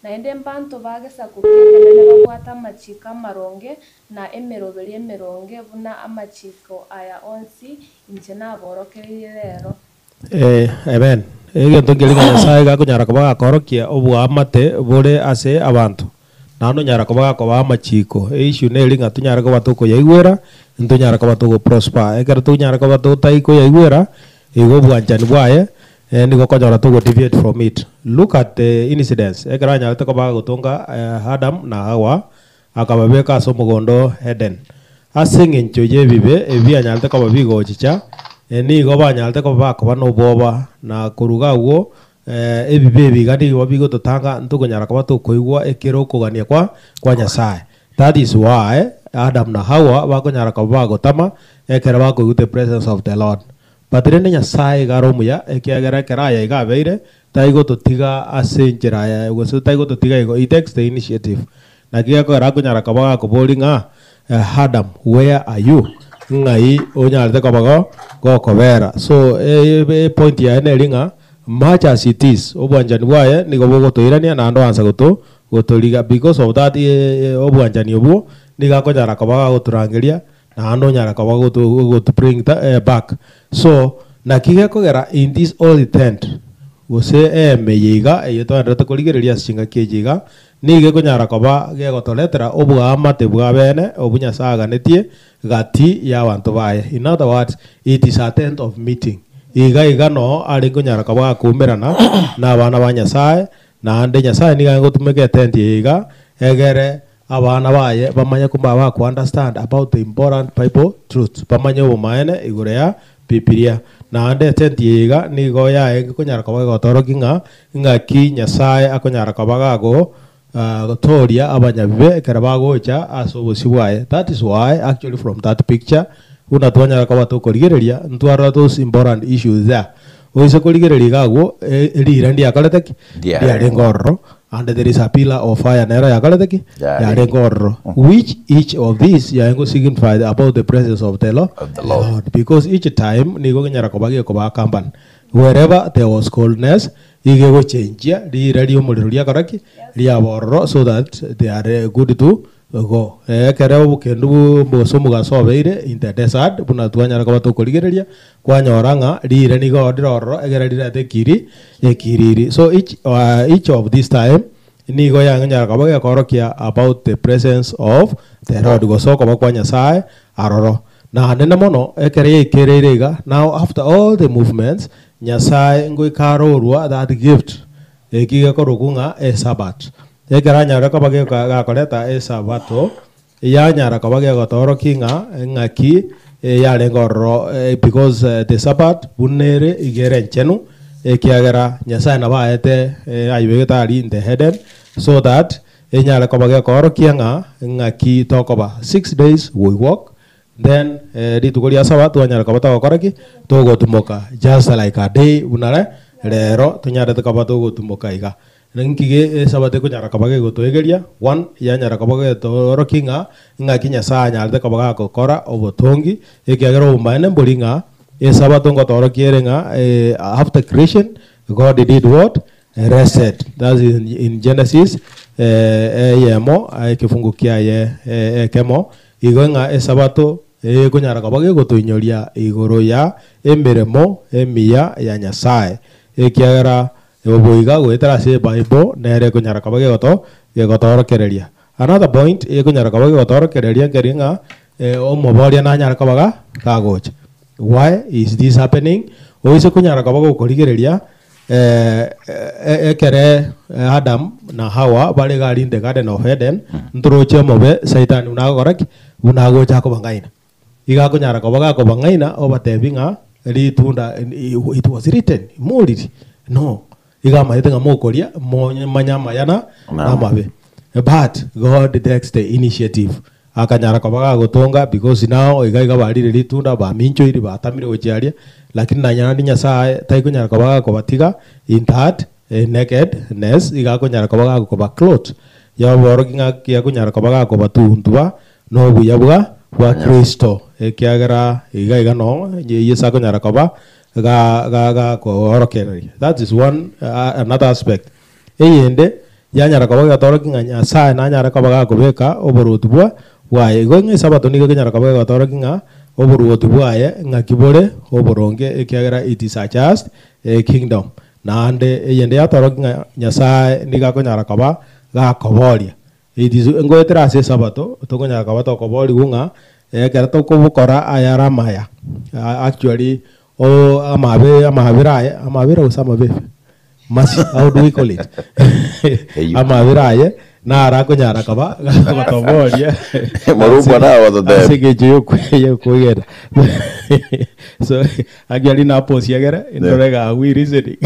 A: Naende mbanto ba gesaku ki ekenene babwate amachiiko amaronge na emeroberio emeronge buna amachiiko aya onsi inche naborokereirie rero.
D: Eh, amen. Egento nkeria ng'a Nyasae gakonyara koba gakorokia oboamate bore ase abanto. Naende onyara koba gakobaa amachiko. Eissue neri ng'a tonyare koba tokoyaigwera, ntonyare koba togo prosper. Ekero tonyare koba totai koyaigwera, igo obwanchani bwaye nigo okonyora togo deviate from it. Look at the incidents, ekero anyarete koba agotonga Adam na Hawa, akababeka ase omogondo Eden. Ase eng'encho y'ebibe ebi bianyarete koba bigochicha, nigo banyarete koba bakoba nobwoba, na koruga agwo ebibe ebi iga nigo bigototanga ntokonyara koba tokoigwa ekero okogania kwa kwa Nyasae. That is why Adam na Hawa bakonyara koba bagotama ekero bakoigwa the presence of the Lord. But rende Nyasae iga are omuya, ekiagera ekero aya iga abeire, taigototiga ase enchera yaye gose taigototiga igo, he takes the initiative. Naki gekogera akonyara koba gakoboria ng'a, Adam, where are you? Ng'ai onyarete koba go gokobera? So epoint yaye neri ng'a much as it is, obwanchani bwaye nigo bogotoirania naende oansa goto gotoriga because of that obwanchani obwo, nigo akonyara koba gagotorangeria naende onyara koba goto goto bring back. So naki gekogera in this old tent, gose eema eye iga eye toenderete korigereria ase chingaki echi iga, Nigo ekonyara koba gegotoretera oboamate bwa bene obwo Nyasae aganetie gati y'abanto baye. In other words, it is a tent of meeting. Iga iga noo arenge konyara koba gakoumerana n'abana ba Nyasae, naende Nyasae nigo arenge gotumeka etent eye iga egere abana baye bamanye kumba baku understand about the important Bible truths, bamanye obomaene igoro ya Bibilia. Naende etent eye iga nigo yarenge konyara koba egotorokia ng'a Ng'aki Nyasae akonyara koba gagotooria abanyabibe ekero bagocha ase obosio bwaye? That is why actually from that picture buna twanyara koba tokorigereria ntwarora those important issues there. Oise korigereria iga agwo riira ndiakorete ki? Ndiarenge ororo and there is a pillar of fire nero yakorete ki? Yarenge ororo which each of these yarenge go signify about the presence of the Lord because each time nigo kenyara koba gekoba accompany Wherever there was coldness, iga egochenchia riira ri'omorero riakora ki? Riaba ororo so that they are good to go. Ekero obokendu gose omogaso obeire in the desert buna twanyara koba tokorigereria, kwanyora ng'a riira nigo rire ororo ekero rirete ekiri ekiriri. So each each of this time nigo yanyara koba gekorokia about the presence of the Lord gose okoba kwa Nyasaye aroro. Naende mono, ekero yaikereire iga, now after all the movements, Nyasae ngoika arorwa that gift, eki gekorokwa ng'a esabat. Ekero anyarire koba gakoreta esabato, yanyara koba gegotoorokia ng'a ng'aki yarenge ororo because the sabbath buna ere iga ere enchenu, ekiagera Nyasae nabo aete ayebegete aria in the Eden, so that Enyare koba gekoorokia ng'a ng'aki tokoba. 6 days we walk, then rituko ria saba twanyara koba togokora ki? Togotumoka just like a day buna re rero tonyarete koba togotumoka iga. Ninki ge esabato ekonyara koba gegotoegeria? One, yanyara koba getoorokia ng'a ng'aki Nyasaye anyarete koba gagokora obotongi, ekiagera obomaene mbori ng'a esabato ngotoorokia ere ng'a after creation God did what? Rested, that's in, in Genesis eyemo ekefungu kiaye ekemo, igo ng'a esabato ekonyara koba gegotoinyoria igoro ya emeremo emiya ya Nyasae, ekiagera oboiga goetera ase ebible nere ekonyara koba gegoto gegotoorokereria. Another point ekonyara koba gegotoorokereria nkeri ng'a omoboria nanyare koba ga gagocha. Why is this happening? Oise konyara koba gokorigereria Ekere Adam na Hawa bare iga aria in the garden of Eden, ntoroche omobe Saitani buna agokora ki? Buna agocha akobang'aina. Iga akonyara koba gakobang'aina obatebi ng'a ritunda it was written, moriri? No. Iga amanyete ng'a mokoria momanye amaya na amabe. But God takes the initiative. Akanyara koba gagotonga because now iga iga barire ritunda baminchoiri batamire gochia aria, lakini nonye naende Nyasaye taikonyara koba gakobatiga in that nakedness, iga akonyara koba gakoba clothe, yoborokia ng'a akonyara koba gakobatuntuba na obuya bwa bwa Kristo, ekiagera iga iga noo Yeso akonyara koba ga ga gakoorokereria. That is one another aspect. Eyende yanyara koba egetoroki ng'a Nyasae nanyare koba gakobeka oboruoti bwa bwaye. Igo ng'a Esabato nigo ekonyara koba egetoroki ng'a oboruoti bwaye ng'aki bore oboronge ekiagera it is a just kingdom. Naende eyende yatoroki ng'a Nyasae nigo akonyara koba gakoboria. It is ngoetera ase esabato, tokonyara koba tokoborigwa ng'a ekero tokobokora ayare amaya, actually oo amabe amabera aye, amabera gose amabebe? Mercy, how do we call it?
B: Eyio.
D: Amabera aye naro akonyara koba gotoboria
B: Morumba nawe ototebie.
D: ase eng'encho yokwegena. So actually naposiagere ndore ng'a are we reasoning?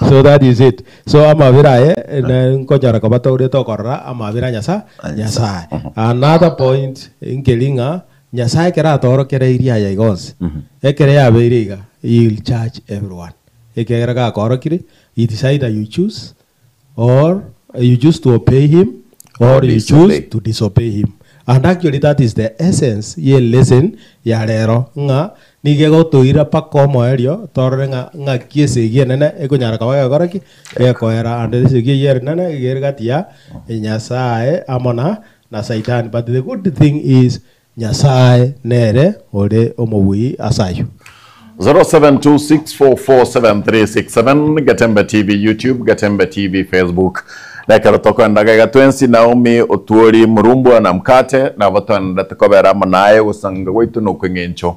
D: So that is it. So amabera aye ne nkonyara koba tore tokorora amabera a Nyasa Nyasaye. Another point nkeri ng'a Nyasaye ekero atorokereirie aya iga onsi, ekero yabeire iga, he will judge everyone. Ekiagera gakoorokire, it is either you choose or you choose to obey him or you choose
B: disobey.
D: to disobey him. And actually that is the essence ye lesson ya rero ng'a nigo egotoira mpaka omoerio torore ng'a ng'aki esegi enene ekonyara koba gegokora ki? Gekoera and esegi eyio enene iga ere gati ya Nyasaye amo na na Saitani but the good thing is Nyasae nere ore omobui ase ayio.
B: 0726447367 Getembe TV YouTube, Getembe TV Facebook. Nekero tokoenda gaiga twensi Naomi Otuori Murumbwa na Mkate nabo toenderete kobera amo naye gosanga gwaito nokweng'encho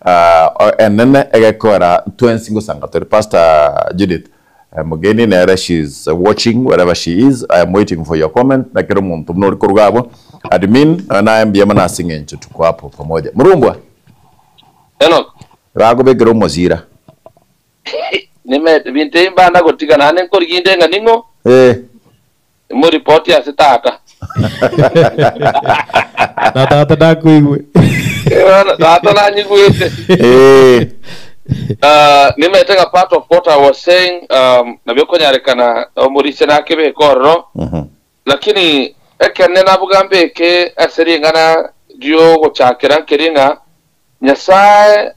B: uh, enene egekora twensi ngosanga tore Pastor Judith Mugeni nere she's watching wherever she is I am waiting for your comment na kera omonto buna ori koruga abwo admin nonya naye mbuya mono ase eng'encho tuko hapo pamoja Murumbwa
C: Enock.
B: Ragobekera omosira.
C: Nimete binto ebi mbanda gotiga naende nkorigia inde ng'a ning'o
B: Eh.
C: imoripoti ase tata.
D: Na tata nakoigwe.
C: Tata nanyigwete.
B: Eh.
C: Nimete ng'a part of what I was saying nabio konyarekana omorisia nakebeka ororo, lakini ekerne nabuga mbeke ase ring'ana riogochakera nkeri ng'a Nyasae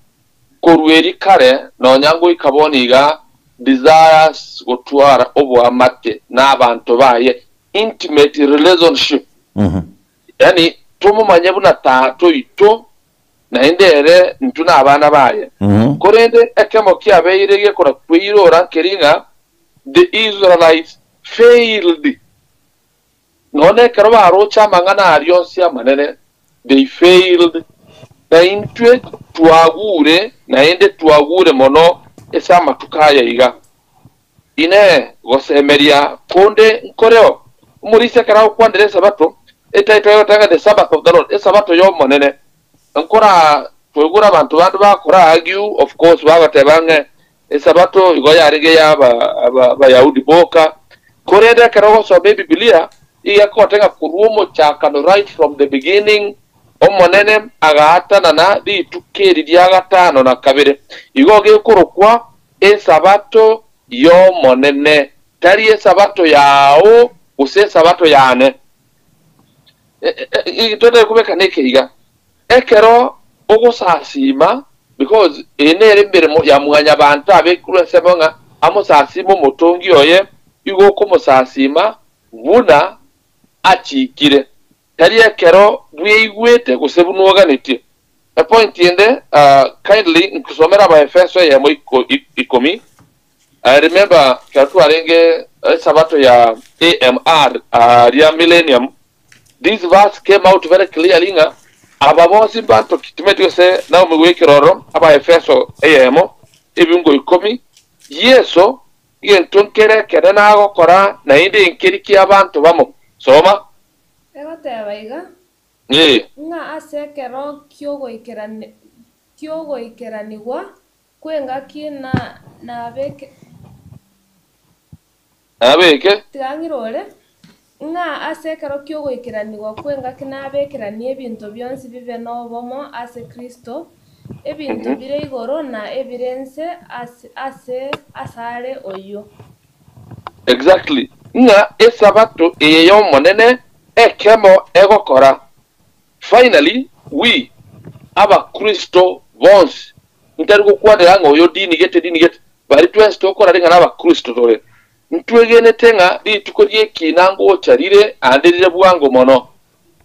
C: korwa eri kare nonya ngoika bono iga desires gotwara oboamate nabanto baye, intimate relationship, yaani tomomanye buna tata oito naende ere intwe nabana baye. Korende ekemo kiabeire gekora kweirora nkeri ng'a the Israelites failed. Nonya ekero baroche amang'ana aria onsi amanene, they failed, na intwe twagure, naende twagure mono ase amatuko aya iga. Inee! Gosemeria konde nkoreo? Omorisia ekero agokwanera Esabato, etitle egoteba ng'a The Sabbath of the Lord, Esabato y'Omonene. Nkora koigure abanto bande bakora argue, of course bagoteba ng'a Esabato igo yarenge y'Abayahudi boka, korende ekero ogosoma Ebibilia, igo ekote ng'a korwa omochakano, right from the beginning, Omonene agaatanana rituko eri ria gatano na kabere, igo gekorokwa Esabato y'Omonene, tari Esabato yao gose Esabato yane. Totari kobeka neke iga, Ekero ogosasiima, because eye nere emeremo ya mwanyabanto abekirwe ensemo ng'a amosasiime omotongi oye, igo okomosasiima buna achiikire, tari ekero bweigwete gose buna oganetie. Epoint ende, kindly nkusomere Abaefeso eyemo ikomi. I remember ekero twarenge esabato ya AMR aria Millennium, This verse came out very clearly ng'a aba bonsi mbanto ki, timanyeti gose Naomi goikera ororo, Abaefeso eyemo, ebingo ikomi, Yeso egento nkere ekenene agokora naende nkeri ki'abanto bamo. Soma.
A: Egoteba iga,
C: Ee.
A: ng'a ase ekero ki'ogoikeranigwa kw'engaki na nabeke.
C: Nabeke.
A: Tiga ng'irore, ng'a ase ekero ki'ogoikeranigwa kw'engaki nabekeranie ebinto bionsi bibe nobomo ase Kristo, ebinto bire igoro na ebire inse ase asare oyio.
C: Exactly, ng'a esabato eye y'Omonene ekemo egokora. Finally, we, Abakristo bonsi, ntari gokwanera ng'a oyo dini gete, dini gete, baria twensi tokora ring'ana Abakristo tore, ntwegenete ng'a rituko ri'ekina ngocha rire ande rire bwango mono.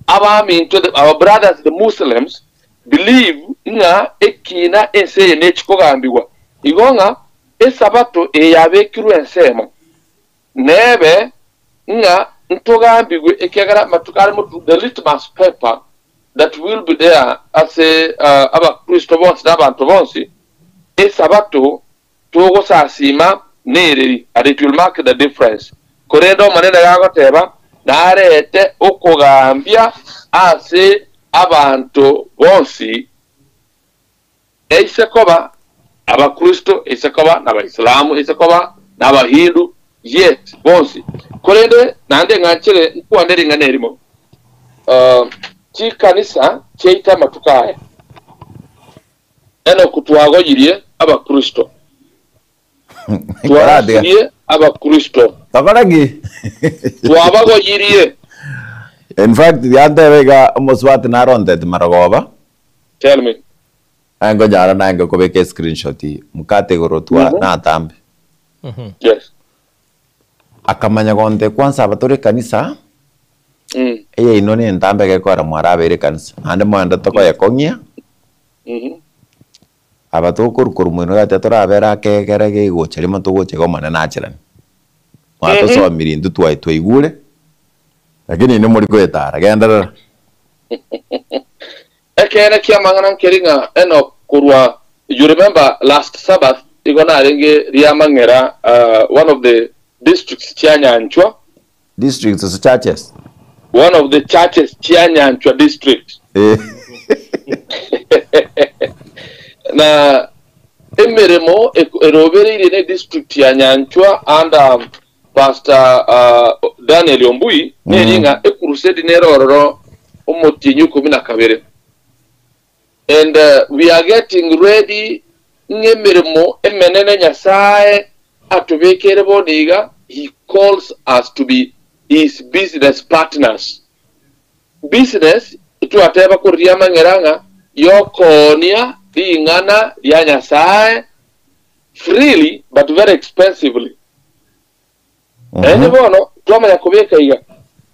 C: Abaminto, the, our brothers the Muslims, believe ng'a ekina ense eye nechi kogambigwa. Igo ng'a esabato eye yabekirwe ensemo, nebe. Ng'a ntogambigwe ekiagera amatuko are motu the litmus paper that will be there ase abakristo bonsi na abanto bonsi, esabato togosasima nereri, and it will mark the difference. Korende Omonene gagoteba, Narete okogambia ase abanto bonsi, Eise koba Abakristo, eise koba n'Abaisilamu, eise koba n'Abahindu, yes, bonsi. Korende naende ng'anchere nkwane ring'ana erimo, chikanisa chiaito amatuko aya, Enoku twagoyirie Abakristo, twarosirie Abakristo,
B: Tokore ki?
C: twabagoyirie.
B: In fact, yantebe iga omosubati naronteti marogoba.
C: Tell me.
B: Aye nkonyara naye kobeka escreenshot mkate igoro twa natambe.
C: Yes.
B: Akamanya gonte kwanza abatore ekanisa eyaino nentambe gekora mwarabeire ekanisa naende moende tokoyekong'ia aba tokorukorwa moino gati torabere akegere gegocha rimo togocha iga Omonene acherane. Mwatosomirie intwe twaye twaigure lakini inwe mori koetara genderera.
C: Ekeene ki'amang'ana nkeri ng'a Enoch korwa you remember last Sabbath igo narenge Riamang'era one of the districts chia Nyanchwa.
B: Districts gose churches?
C: One of the churches chia Nyanchwa district. Na emeremo erobereirie ne district ya Nyanchwa under Pastor Daniel Ombui neri ng'a ekrusade nere ororo omotienyi okomi na kabere. And we are getting ready ng'a emeremo emenene Nyasaye atobekere bono iga, he calls us to be his business partners. Business twateba koriria amang'era ng'a yokoonia ring'ana ria Nyasaye freely but very expensively. Naende bono twamanya kobeka iga,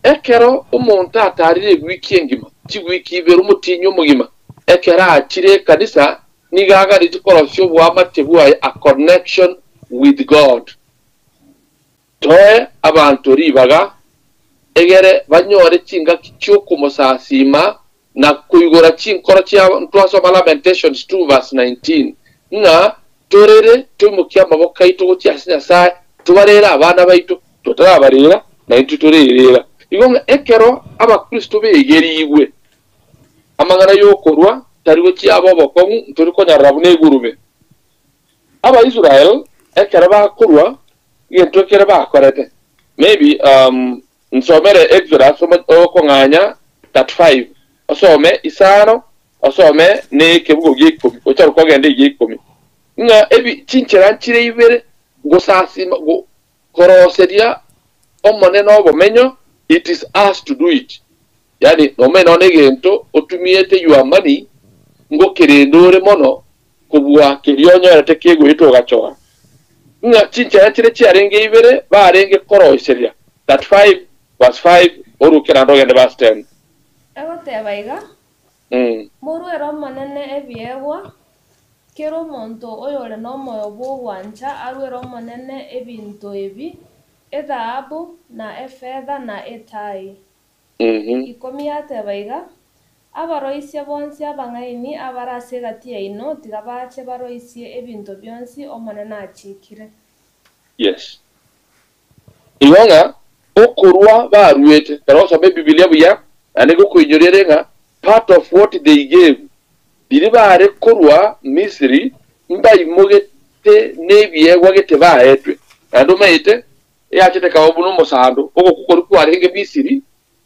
C: ekero omonto atarire ewiki engima, chiwiki ibere, omotienyi omogima, ekero achire ekanisa, nigo aganetie korosia oboamate bwaye, a connection with God. Toe abanto ribaga, egere banyore chingaki chi'okomosasima na koigora chinkoro chiabo, ntwasoma Lamentations 2 verse 19, ng'a torere toimokie amaboko aito gochia ase Nyasae, tobarere abana baito, totarabarera, naintwe torerera. Igo ng'a ekero Abakristo begerigwe amang'ana y'okorua tari gochia abe obokong'u, ntori konyarora buna egurube. Abaisrael ekero bakorua, egento ekere bakorete, maybe um, Nsomere Exodus okong'anya 35, osome isano, osome ne ekebugo gia ikomi, ocharuke ogende egia ikomi. Ng'a ebi chinchera nchire ibere, gosasima, go, koroseria Omonene obomenyo, it is us to do it. Yaani nomanye nonya egento otumiete your money ngokerende ore mono kobua keria onyorete kegoetwa ogachora. Ng'a chinchera chiria chiarenge ibere barenge koroiseria, 35 verse 5 oruke naende ogende verse 10.
A: Egoteba iga, Moruere Omonene ebiegwa, kera omonto oyore nomoyo bw'ogwancha aruere Omonene ebinto ebi, ethahabu, na efetha, na etai. Ikomi yateba iga, Abaroisia bonsi abang'aini abare ase egati yaino tiga bache baroisie ebinto bionsi Omonene achiikire.
C: Yes. Igo ng'a okorua baruete, ekero ogosoma Ebibilia buya, naende gokoinyoria ere ng'a part of what they gave, riria bare korua Misiri mbaimogete nebiegwa gete baetwe. Naende omanyete, Eyachete ekaba buna omosando, ogokwa koria kwarenge Misiri.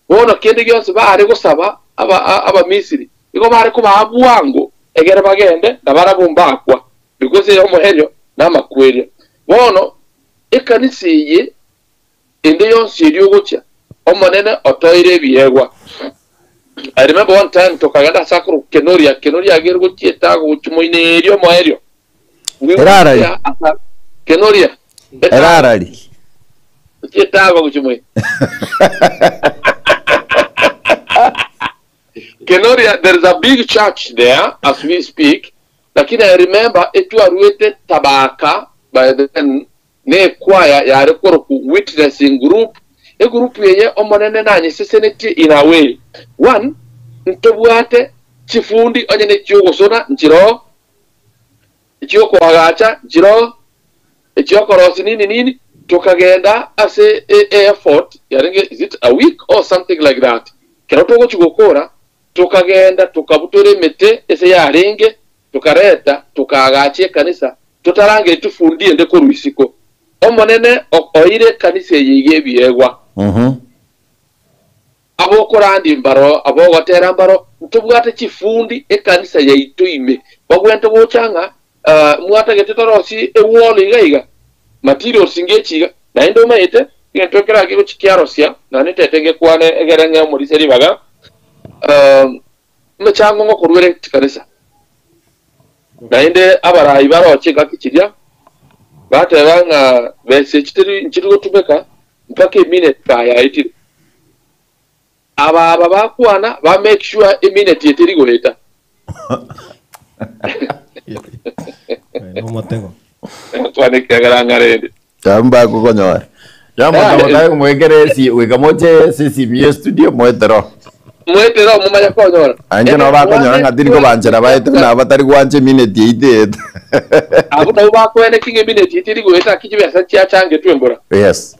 C: Bono kende gionsi baare gosaba Abamisiri, nigo baare kobaa bwango, egere bagende, na barabwo mbakwa, because ey'omoerio namakweria. Bono ekanisa eye ende yonsi eria ogochia, Omonene otoire ebiegwa. I remember one time tokagenda ase akorokwa Kenoria, Kenoria agere gochia etago gochia moino eria omoerio. We went
B: Erarari.
C: there asa Kenoria. Etago.
B: Erarari.
C: Gochia etago gochia moino. Kenoria, there is a big church there as we speak. Lakini I remember etwaruete Tabaka by then ne choir yare korokwa Witnessing Group. Egroup eye Omonene nanyesesenetie in a way. One, ntobwate chifundi onye nechiogosona nchiroo, echiokoagacha nchiroo, echiokorosia nini nini, tokagenda ase e effort yarenge is it a week or something like that. Kero togochi gokora, tokagenda tokabutora emete ase yarenge, tokareta tokaagacha ekanisa, totarangeretie fundi ende korwa isiko. Omonene oire ekanisa eye iga ebiegwa. Abokorandia mbaro, abogotera mbaro, ntobwate chifundi ekanisa yaito ime. Bagwente gocha ng'a mwatagete torosie ewall iga iga, materials ngechi iga, naende omanyete egento ekero kegochi kiarosia, naende ntete ngekwane egere ng'e omorisia ribaga, emechango ngokorwa ere chikanisa. Naende abarai baroche engaki chiria, bateba ng'a besa echi teri nchiri gotumeka mpaka eminute kayaetire. Aba aba bakwana ba make sure eminute eye teri goeta.
D: Nomotego.
C: Kwane ekiagera ng'arende.
B: Abwo mbakokonyora. Yamo motake komwekera esi goika moche ase esimi ye studio moetere oo.
C: Moetere oo momanye konyora.
B: Inche nabo bakonyora ng'a tindi kobanchera baete buna aba batari gwancha emineti eyio teeta.
C: Abwo nabo bakoeneki ng'a emineti eyio teri goeta naki chibesa chiachangetwe embura.
B: Yes.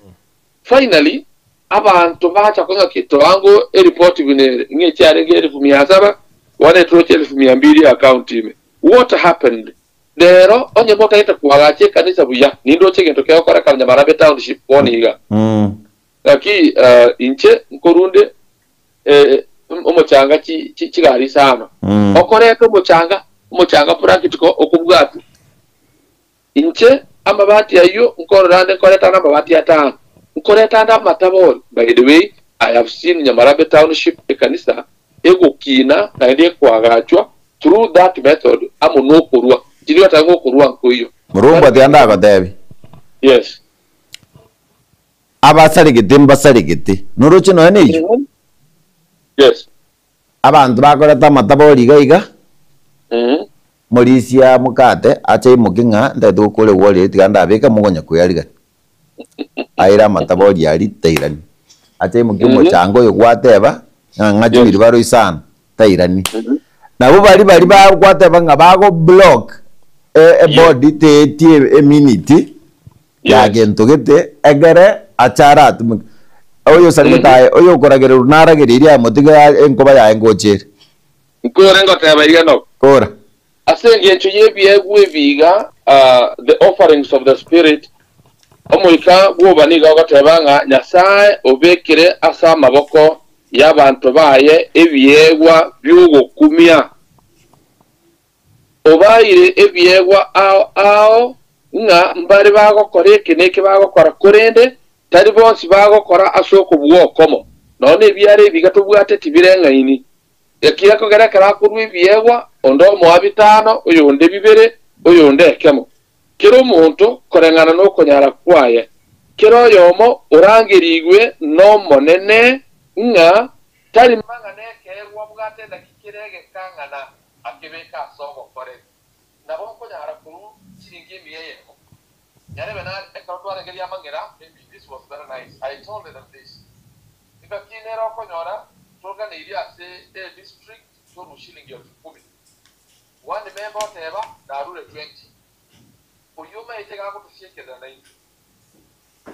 C: Finally, abanto bacha kong'a ki toango eripoti buna ere ng'a echiarenge elfu mia saba bono etoroche elfu mia mbili account ime. What happened? Rero onye motagete koagacha ekanisa buya, nindoche egento kegokoreka Nyamarabe Township bono iga. Gaki inche nkorunde omochanga chigari isano. Okoreta omochanga, omochanga practical okobwatwa. Inche amabati ayio nkorora ande nkoreta ande amabati atano, nkoreta ande amatabori. By the way, I have seen Nyamarabe Township ekanisa egokina naende ekoagachwa through that method amo nokorua. Tindi goteba ng'a okorua nkoiyo.
B: Moromba tiga ndagotebi.
C: Yes.
B: Abasaregete mbasaregete. Noroche nonya neyio?
C: Yes.
B: Abanto bakoreta amatabori iga iga, morisia mokate ache aimoke ng'a ntagete gokora egwori eye tiga ndabeke mogonya koyarigania. Aire amatabori aria tairani. Ache aimokie omochanga oyo gwateba ng'a ng'a chiwheelbarrow isano tairani. Nabo baria baria ba gwateba ng'a bago block ebody teetie eminiti ya gento gete egere ache aratumeke. Oyosarigete aye, oyokoragererwa naragereirie aye motige enkoba yaye ngocha ere.
C: Nkore ngoteba iga noko.
B: Kora.
C: Ase engencho y'ebiegwa ebi iga, the offerings of the Spirit, Omoika bw'oba nigo ogoteba ng'a Nyasae obekire ase amaboko y'abanto baye ebiegwa bi'ogokumia. Obaeire ebiegwa ao ao ng'a mbare bagokora eke na eke bagokora, korende tari bonsi bagokora ase okobua okomo. Nonya nebiara ebi iga tobwate tibireng'aini. Ekiya kogera ekero akorua ebiegwa, onde omoa bitano, oyonde bibere, oyonde ekemo. Kera omonto koreng'ana nokonyara kwaye. Kera oyomo orangerigwe n'Omonene ng'a tari mang'ana ekeegwa abwate naki kere egekang'ana akebeke ase ogokoreri. Nabo nkonyara korua chiringi emia eyemo. Nyarebe nare ekero twarengeria amang'ina, maybe this was very nice, I told them this. Engaki nere okonyora toganeirie ase e district torue shilingi elfu kumi. One member oteba narure 20. Oyio omaete gagotosiekerera naintwe.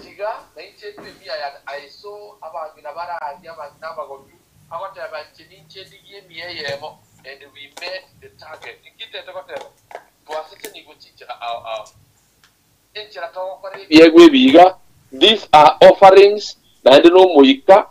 C: Tiga nainche ndue emia yane. I saw abang'ina bare aria, abang'ina abagotu, agoteba inche ninche ndigie emia eyemo and we met the target. Inki ntete goteba? Twasesenigwe chinchera ao ao. Enchera togokora ebiegwa ebi iga, these are offerings, naende n'Omoika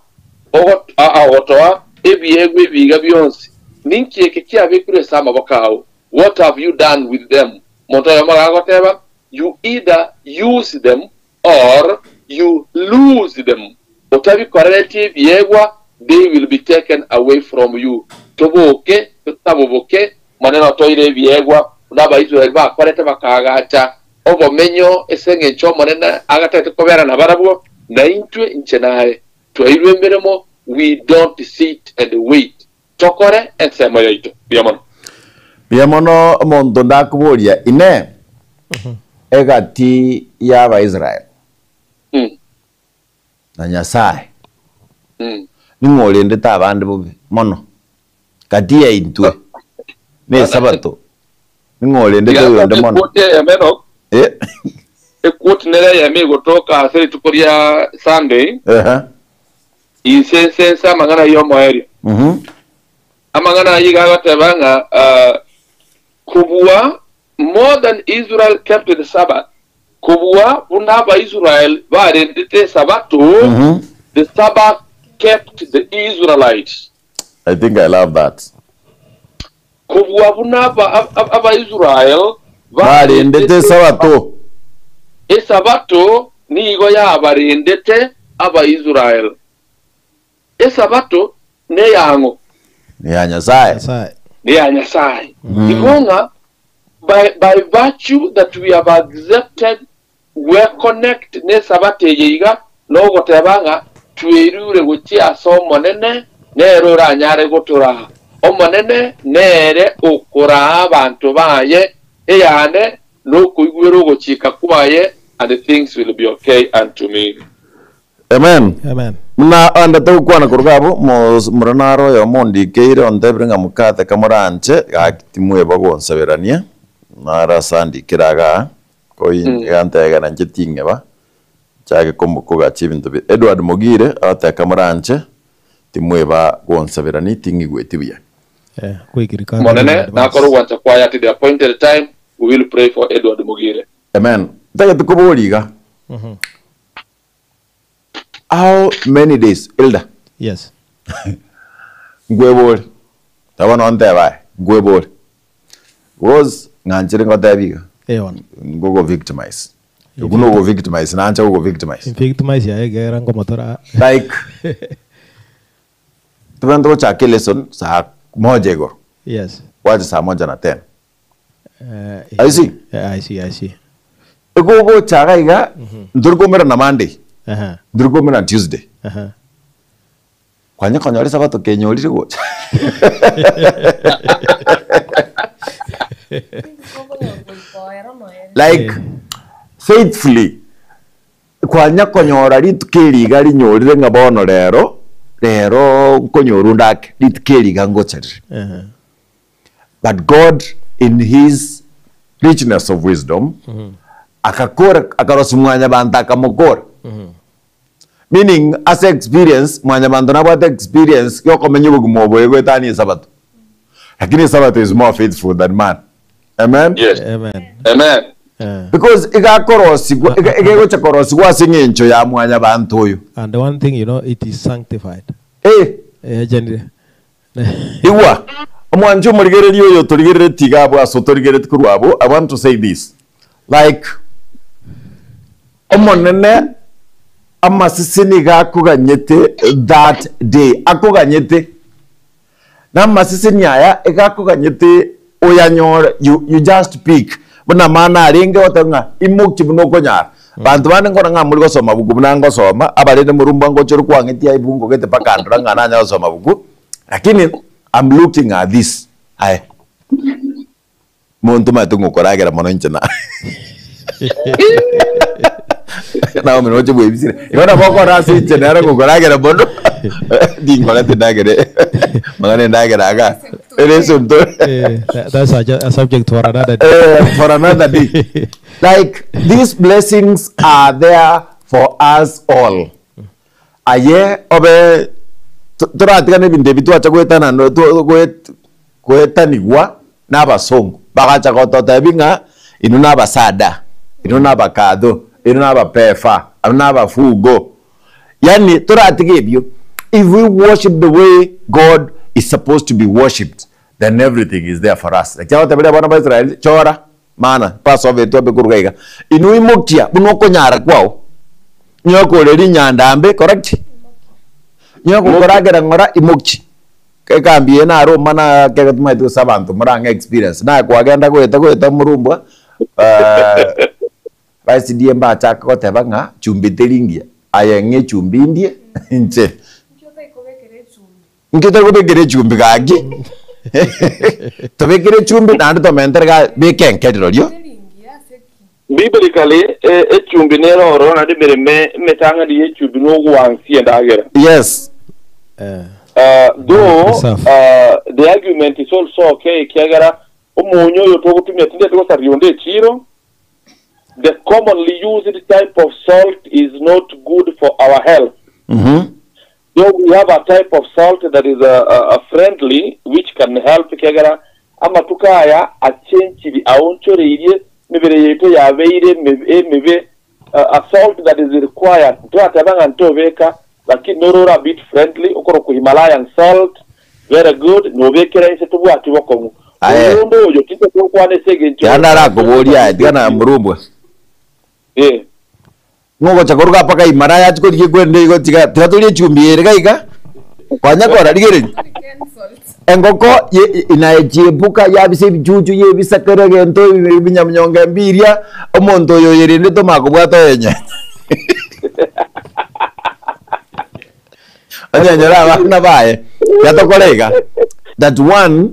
C: ogotoa ebiegwa ebi iga bionsi. Ninki eke kiabekirwe ase amaboko ao? What have you done with them? Omonto oyomo agagoteba, You either use them or you lose them. Otabikorereti ebiegwa, they will be taken away from you. Toboke, totaboboke, Omonene otoire ebiegwa, buna Abaisraeli bakorete bakaagacha obomenyo ase engencho Omonene agatagete kobera nabarabwo, na intwe, inche naye, twairwe emeremo, we don't sit and wait. Tokore ensemo yaito. Mbuya mono.
B: Mbuya mono omonto ndakoboria, Inee, egati y'Abaisraeli, na Nyasae, ning'o orendete abande bobe mono? Gati yaintwe na Esabato, ning'o orendete
C: Tiga
B: oyonde
C: nsome
B: mono?
C: equote eyemo Enock,
B: Eh.
C: equote nere eyemo egotoka ase rituko ria Sunday,
B: Ehe.
C: inse nse nse amang'ana ayio omoerio.
B: Mhm.
C: Amang'ana ayio iga agoteba ng'a ah, kobua more than Israel kept the Sabbath, kobua buna Abaisrael barendete Esabato,
B: Mhm.
C: the Sabbath kept the Israelites.
B: I think I love that.
C: Kobua buna Abaisrael
B: Barendete Esabato.
C: Esabato nigo yabarendete Abaisrael. Esabato neyang'o?
B: Neya Nyasae.
E: Nyasae.
C: Neya Nyasae. Igo ng'a by, by virtue that we have accepted we connect n'Esabato eye iga, nogoteba ng'a twerure gochia ase Omonene, nere oranyare gotoraa. Omonene nere okoraa abanto baye, eyane nokoigwera ogochika kwaye, and things will be okay unto me.
B: Amen.
E: Amen.
B: Buna onde togokwana korwa abwo, mos- moro naro oyomo ondikeire ontebire ng'a mokate kamoranche, gaki timweba gonsaberania, naro ase andikire igaa, koi gantebia ng'a inche ting'eba, nchake komo kogacha ebinto bi Edward Mogire agoteba kamoranche, timweba gonsaberania ting'igweti buya.
E: Eh, quick recovery in
C: Omonene
E: advance.
C: nakore ogwancha kwaye at the appointed time, we will pray for Edward Mogire.
B: Amen. Ntagete koboria iga, How many days Elder?
E: Yes.
B: Nkwebore. Taba bono ontebe aye, nkwebore. Because ng'anchire ngotebi iga,
E: Eh bono.
B: ngogo victimize. Okwo nogo victimize, nancha gogo victimize.
E: Victimize yaye ekero nkomotora.
B: Like, tobwenerete gochaka elesson saa moja igoro,
E: Yes.
B: gwacha saa moja na ten.
E: Eh,
B: I see.
E: eh, I see, I see.
B: Egogocha iga iga, ntori koumerana Monday,
E: Aha,
B: ntori koumerana Tuesday.
E: aha.
B: Kwanya konyora esabato kenyorire gocha. Like faithfully kwanya konyora rituko eri iga rinyorire ng'a bono rero, rero nkonyorwa onde ake, rituko eri iga ngocha rire.
E: Aha.
B: But God in his richness of wisdom akakora akarosia mwanyabanto akamokora. Meaning ase experience mwanyabanto nabwate experience yokomenya obogima obo egoetania esabato. Lakini esabato is more faithful than man. Amen.
C: Yes.
E: Amen.
C: Amen.
E: Eh.
B: Because igakorosigwa iga- igegocha korosigwa ase eng'encho ya mwanyabanto oyo.
E: And one thing you know, it is sanctified.
B: Eh.
E: Eh, chenire.
B: Igwa, omwanchi omorigereria oyo otorigereretie iga abwo ase otorigereretie korwa abwo, I want to say this, like Omonene amasese nigo akoganyete that day, akoganyete, na amaseseni aya iga akoganyete oyanyore, you, you just pick, buna amana arenge goteba ng'a imokia buna okonyara. Banto bande nkore ng'a mori gosoma buku buna ngosoma, abarende morumba ngocha ore kwang'etia ebungo gete mpaka ndora ng'a nanyare gosoma buku, lakini I'm looking at this aye monto omanyete ng'okoragera mono inche na Naomi noche bwebisire igo nabo okora ase inche nere ngokoragera mono ndingorete ndagere mang'ana endagera iga ere esonto
E: Eh, that's a, a subject for another day.
B: Eh, for another day. Like these blessings are there for us all. Aye obe to- toratigane ebinto ebi twacha goetana no- to- goet- goetanigwa na abasongo bagacha gototebi ng'a inwe na abasada inwe na abakadho inwe na abapefa abwo na abafugo yani toratige ebio if we worship the way God is supposed to be worshipped then everything is there for us. Naki agoteberia abana ba Israel, chora mana Passover etwe abe korwa iga. Inwe imokia buna okonyara kwao, nyokoria rinyanda mbe, correct? Nyogokoragera ng'ora imoki. Ekambi eye naro omana ekero tomaete gose abanto morang'e experience. Naye kwagenda goeta goeta morumbwa ba SDA mbachake goteba ng'a chumbi teri ngiya. Aye ng'a echumbi ndie inche.
A: Inki otaikobekera echumbi?
B: Inki otarikobekera echumbi gaki? Tobekere echumbi naende tomentere ga beka enke rirorio.
A: Teri ngiya ase ki?
C: Biblically, e- echumbi nere ororo naende emeremo emetang'ani y'echumbi nogwansia endagera.
B: Yes.
E: Eh.
C: Though
E: Preserve.
C: the argument is also okay ekiagera omonyo oyo togotumia tindeti gosaria onde echiro, the commonly used type of salt is not good for our health. Though we have a type of salt that is friendly which can help ekiagera amatuko aya achenchiri aonchoreirie emebere yaito yabeire emebe a salt that is required ntwateba ng'a ntobeka lakini noro ore a bit friendly okorokwa Himalayan salt very good nobekera inse tobwati bokong'u
B: Aye.
C: oyonde oyo tinte tokwana ase engencho
B: Tiga narakoborie aye, tiga na morumbwa.
C: Eh.
B: Ng'o ogocha koruga mpaka Himalaya achie korigia ekwende igo tiga tiga torie echumbi ere iga iga, konya kora rigereria. Engoko ye inaechiepuka yabisa ebichuchu yebisa kera egento ebinyamnyonge mbiria, omonto oyo oyerendete omanye kobwata oyenyenya. Onyenyere abana baye. Tiga tokore iga, that one,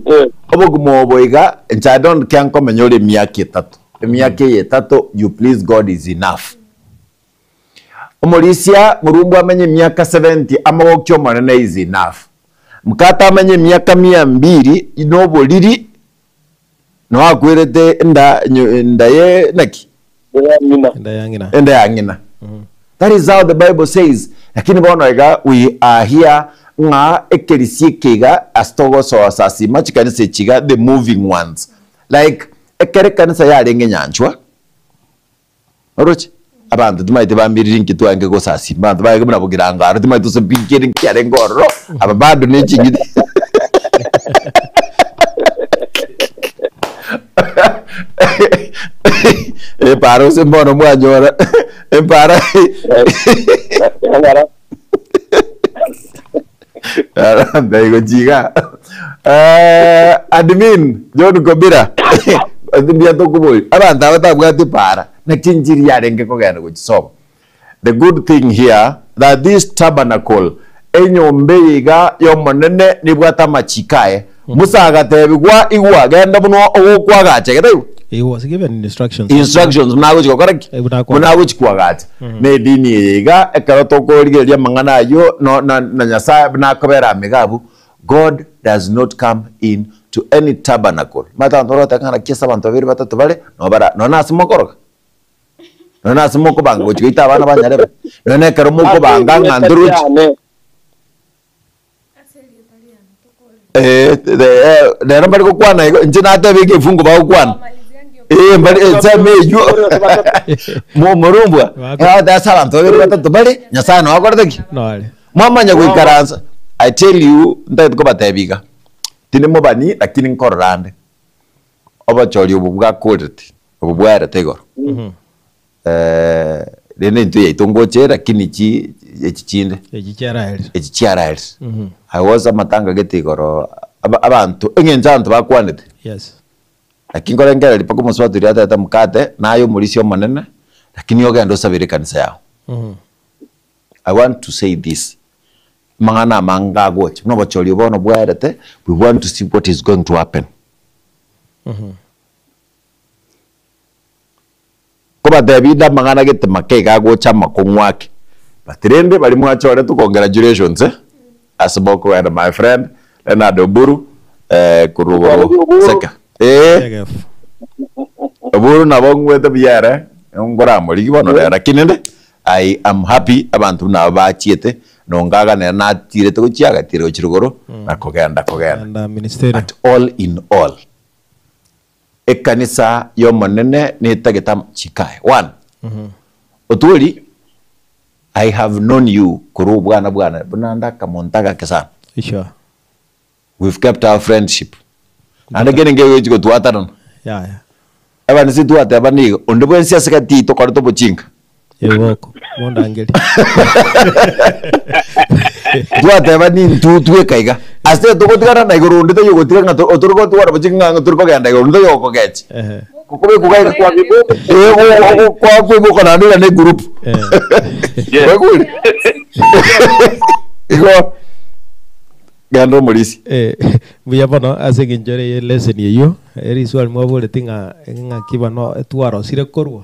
B: obogima obo iga, inche I don't care nkomenya ore emiaka etato, emiaka eye etato you please God is enough. Omorisia morumbu amenye emiaka 70 amagokia Omonene is enough. Mkate amenye emiaka mia mbiri noboriri noo akwerete enda enda ye naki?
C: Enda ya ng'ina.
E: Enda ya ng'ina.
B: Enda ya ng'ina. That is how the Bible says. Lakini bono iga we are here ng'a ekerisia eke iga ase togosoa sasima chikanisa echi iga the moving ones. Like ekero ekanisa yarenge nyanchwa Oroche? Abanto timaete bambiriri inki twarenge gosasima, abanto barenge buna bogirango aro timaete gose pi kere nkiarenge ororo, aba bado ne ching'iti. Epaara gose mbono mwanyora, epaara Ndaigochia iga. Eh, admin John Kobira mbuya tokoboria abanto aba tabwati para naki enchiri yarenge kogenda gochisoba. The good thing here that this tabernacle enyomba eye iga y'Omonene nebwate amachiko aye. Musa agatebigwa igwa genda buna ogokwagacha gete igwa.
E: He was given instructions.
B: Instructions buna agochi gokora ki?
E: Eh, buna akwa-
B: Buna agochi kwagacha. Na edini eye iga ekero tokorigereria amang'ana ayio no na na Nyasaye buna akobera amiga abwo, God does not come in to any tabernacle. Omanyete abanto baria bagoteba ng'a naki ase abanto babere batato bare, nabo bara nonya nase mokoroga? Nonya nase mokobanga gochi goita abana ba nyarebe? Nonya na ekero mokobanga ng'a ntorochi. Eh, eh, rero mbari gokwana igo inche nateba egefungu bagokwana Eh, mbari ensemo eywo Mo- morumbwa
E: Bako-
B: ase abanto babere batato bare nyasaye noyo akorete ki
E: Nore.
B: mwamanya goikaransa i tell you ntagete kobatebia iga tindi mobani lakini nkorora ande obochori obo bwakorete obo bwaerete igoro Rende intwe yaito ngoche lakini chi echi chinde
E: Echi chiaraerire.
B: echi chiaraerire. I was amatanga gete igoro aba- abanto eng'encho abanto bakwanete
E: Yes.
B: lakini nkorengereria mpaka omosubati oria atete mokate naye omorisia omonene lakini ogende osabere ekanisa yao. I want to say this, amang'ana amange agocha buna obochori obo bono bwaerete we want to see what is going to happen. Nkobatebia inde amang'ana gete make iga agocha amakong'u ake, but rende baria mwachoretwe congratulations eh, ase mokogenda my friend Leonard Oburu eh, korwa igoro Seka eh,
E: Egef.
B: Oburu nabo ng'wete buya ere nkoramorigi bono rero lakini rende I am happy abanto buna aba bachiete nongaga nere natirete gochia agatira gochia rogoro na kogenda kogenda
E: And uh, ministerial.
B: but all in all Ekanisa y'Omonene netagete amachiko aye. One, Otwori, I have known you korwa obwana bwane buna nde akamonto agake sana.
E: Sure.
B: We've kept our friendship. Naende kende nkegochi gotwatanana.
E: Yaya.
B: Ebanisa etwateba nigo, onde bwensi ase gati yaito okorete obochinga.
E: Ebiboko. Mondangeri.
B: Twateba nintwe tweka iga. Ase togotigana na igoro onde taiyo ogotiga ng'a to- otori gotwara bochinga ng'a tori kogenda igoro onde taiyo ogokogecha.
E: Ehe.
B: Kobekwa iga eh, go- go- kwakoiboka naende ira ne group.
E: Eh.
B: Kwaigure? Igo genda omorisia.
E: Eh, mbuya mono ase eng'encho ere ye lesson eyio, eriswali mwaboreti ng'a ng'aki bono twarosire korwa.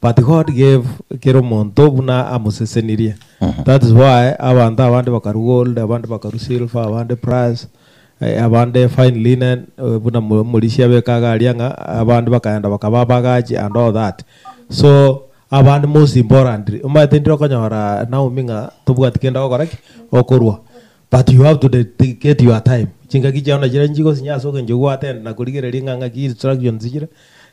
E: But God gave kera omonto buna amosesenirie. That is why abanto abande bakarwa gold, abande bakarwa silver, abande brass, abande fine linen, buna omorisia abeka iga aria ng'a abande bakaenda bakaba abagachi and all that. So abande most importantly, omanyete ndire okonyora Naomi ng'a tobwati kende ogokora ki? Okorwa. But you have to dedicate your time, chingaki chiao nachiria nchigosinya ase ogencho gwattend na korigereria ng'a ng'aki instructions chire,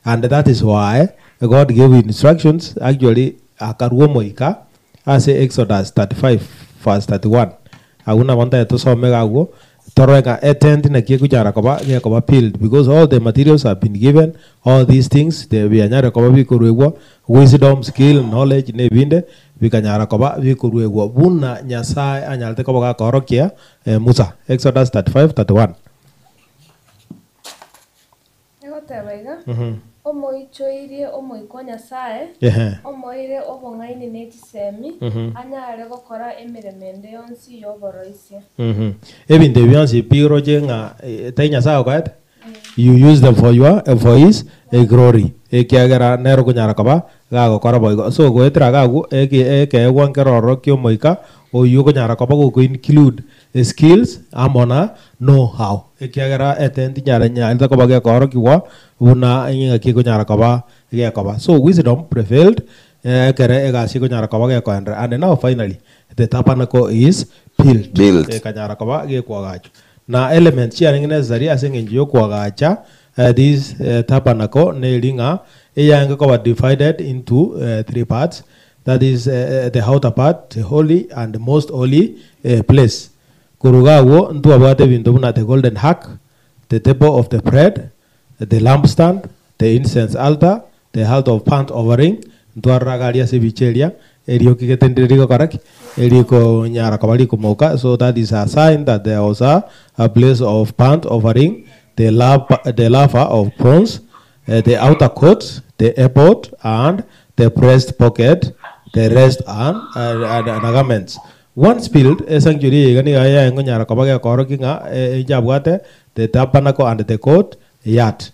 E: and that is why God gave instructions actually akarwa omoika ase Exodus 35 verse 31, agwo nabo ntaete tosome iga agwo, torore ng'a etent naki ekochara koba gekoba built because all the materials have been given, all these things the bianyare koba bikoruegwa, wisdom, skill, knowledge na ebinde, Bikanyara koba bikoruegwa buna Nyasae anyarete koba gakoorokia Musa. Exodus 35, 31.
A: Egoteba iga, Omoichoirie Omoika o Nyasae, omoeire obong'aini ne chisemi, anyare gokora emeremo ende yonsi y'oboroisia.
E: Ebinto ebi bionsi biroche ng'a tari Nyasae okoete, You use them for your for his glory, ekiagera nere okonyara koba gagokora boigo. So goetera iga agwo eke ekeegwa nkere ororo kia omoika oywo okonyara koba goko include skills amo na know how, ekiagera etent nyare nyarete koba gekoorokigwa buna ng'aki ekonyara koba gekoba. So wisdom prevailed ekere egasi ekonyara koba gekoenderea and now finally the tabernacle is built,
B: Built.
E: ekanyara koba gekoagachwa. Na elements chiarenge necessary ase engencho y'okoagacha this tabernacle neri ng'a eyarenge koba divided into three parts, that is the outer part, the holy and the most holy place. Korwa iga agwo ntwabwate ebinto buna the golden ark, the table of the bread, the lampstand, the incense altar, the altar of burnt offering, ntwarora iga aria ase ebicha eria, erioki gete ndire rigokora ki? Erikonyara koba rikomoka, so that is a sign that there was a a place of burnt offering, the lava the laver of bronze, the outer court, the ephod, and the breast pocket, the rest and and and garments. Once built, esanctuary eye iga nigo yaye nkonyara koba gekoorokia ng'a inchabwate the tabernacle and the court yard.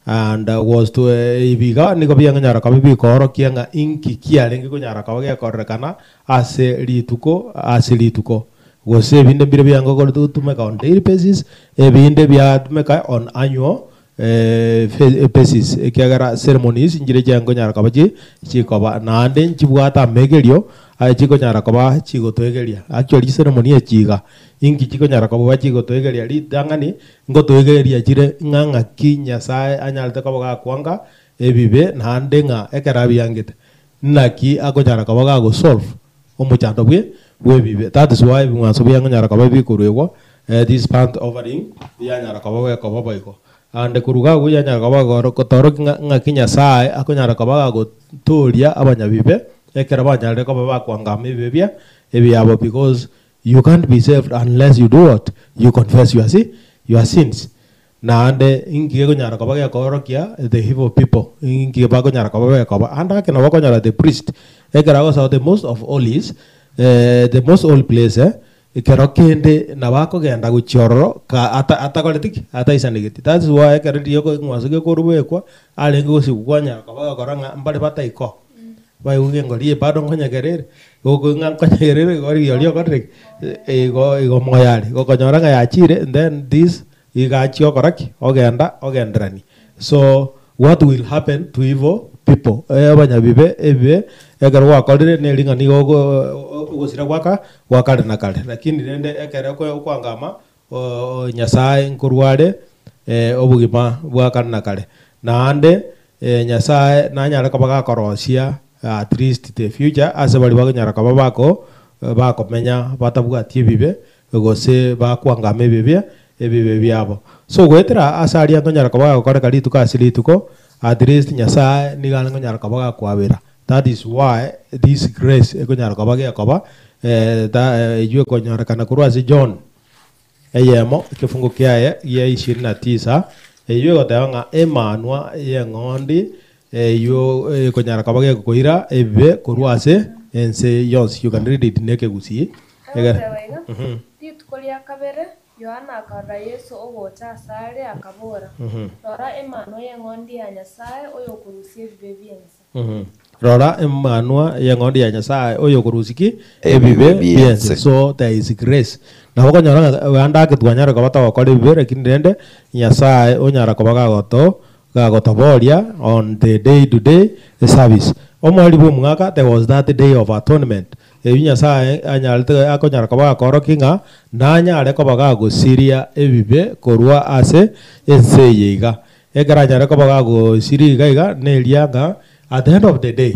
E: And was to ebi iga nigo biang'anyara koba bikoorokia ng'a inki kiarenge konyara koba gekorerekana ase rituko ase rituko. Gose ebinde mbire biange gotumeka on daily basis, ebinde biatumeka on annual basis, ekiagera ceremonies nchire chiange konyara koba chi chikoba naende nchibwate amegerio aye chikonyara koba chigotoegeria. Actually chiceremony echi iga, inki chikonyara koba chigotoegeria ritang'ani Ngotoigereria chire ng'a ng'aki Nyasae anyarete koba gakwanga ebibe naende ng'a ekero abiangete, naki akonyara koba gagosolve omochando bwe bw'ebibe. That is why ebing'wanso biang'onyara koba bikoruegwa, this burnt offering, bianyara koba gekoba boigo. Ande korwa iga agwo yanyara koba goro gotorokia ng'a ng'aki Nyasae akonyara koba gagotooria abanyabibe ekero banyarire koba bakwangama ebibe bia ebiabo because You can't be saved unless you do what? You confess your si your sins. Naende inki gekonyara koba gekoorokia the evil people, inki bakonyara koba bekoba. Ande ake nabo okonyora the priest, ekero agosoa the most of holies, the most holy place, ekero kende nabo akogenda gochia ororo ka ata atakoreti ki? Ataisanegeti. That is why ekero riria ekeng'wanso gekorubekwa, arenge gosibwa kwanyara koba ogokora ng'a mbare bataikoo. Baigwe ng'engori eye bado nkonyegera ere, goko ng'a nkonyegera ere igo rirorio okorire ki? Igo igo moyo are. Gokonyora ng'a yachire then this iga achia okora ki? Ogenda ogenderania. So what will happen to evil people? Abanyabibe ebibe ekero gwakorire neri ng'a nigo ogo ogosira gwaka gwa kare na kare. Lakini rende ekero okoangama Nyasae nkorwa are obogima bwa kare na kare. Naende Nyasae nanyare koba gakorosia at least the future ase baria bakonyara koba bako bakomenya batabwati ebibe gose bakwangama ebibe ebibe biabo. So goetera ase aria nkonyara koba gagokoreka rituko ase rituko at least Nyasae nigo are konyara koba gakwabera. That is why this grace ekonyara koba gekoba eywo ekonyorekana korwa ase John eyemo ekefungo kiaye gia ishirini na tisa, eywo egoteba ng'a emanwa y'eng'ondi eywo ekonyara koba gekoira ebibe korwa ase ense yonsi. You can read it nekegusii.
A: Egoteba iga, Rituko ria kabere Yohana akarora Yeso ogocha asare, akabora, Rora emanwa y'eng'ondi ya Nyasae, oyokorusia ebibe bi'ense.
E: Rora emanwa y'eng'ondi ya Nyasae oyokorusia ki?
B: Ebibe
E: Ebibe
B: bi'ense.
E: bi'ense. So there is grace. Nabo okonyora ng'a naende ake twanyare koba togokora ebibe lakini rende Nyasae onyara koba gagoto gagotoboria on the day to day service. Omoerio bw'omwaka there was that day of atonement. Eyio Nyasae anyarete akonyara koba gakoorokia ng'a nanyare koba gagosiria ebibe korwa ase ense eye iga. Ekero anyare koba gagosiria iga iga neria ng'a at the end of the day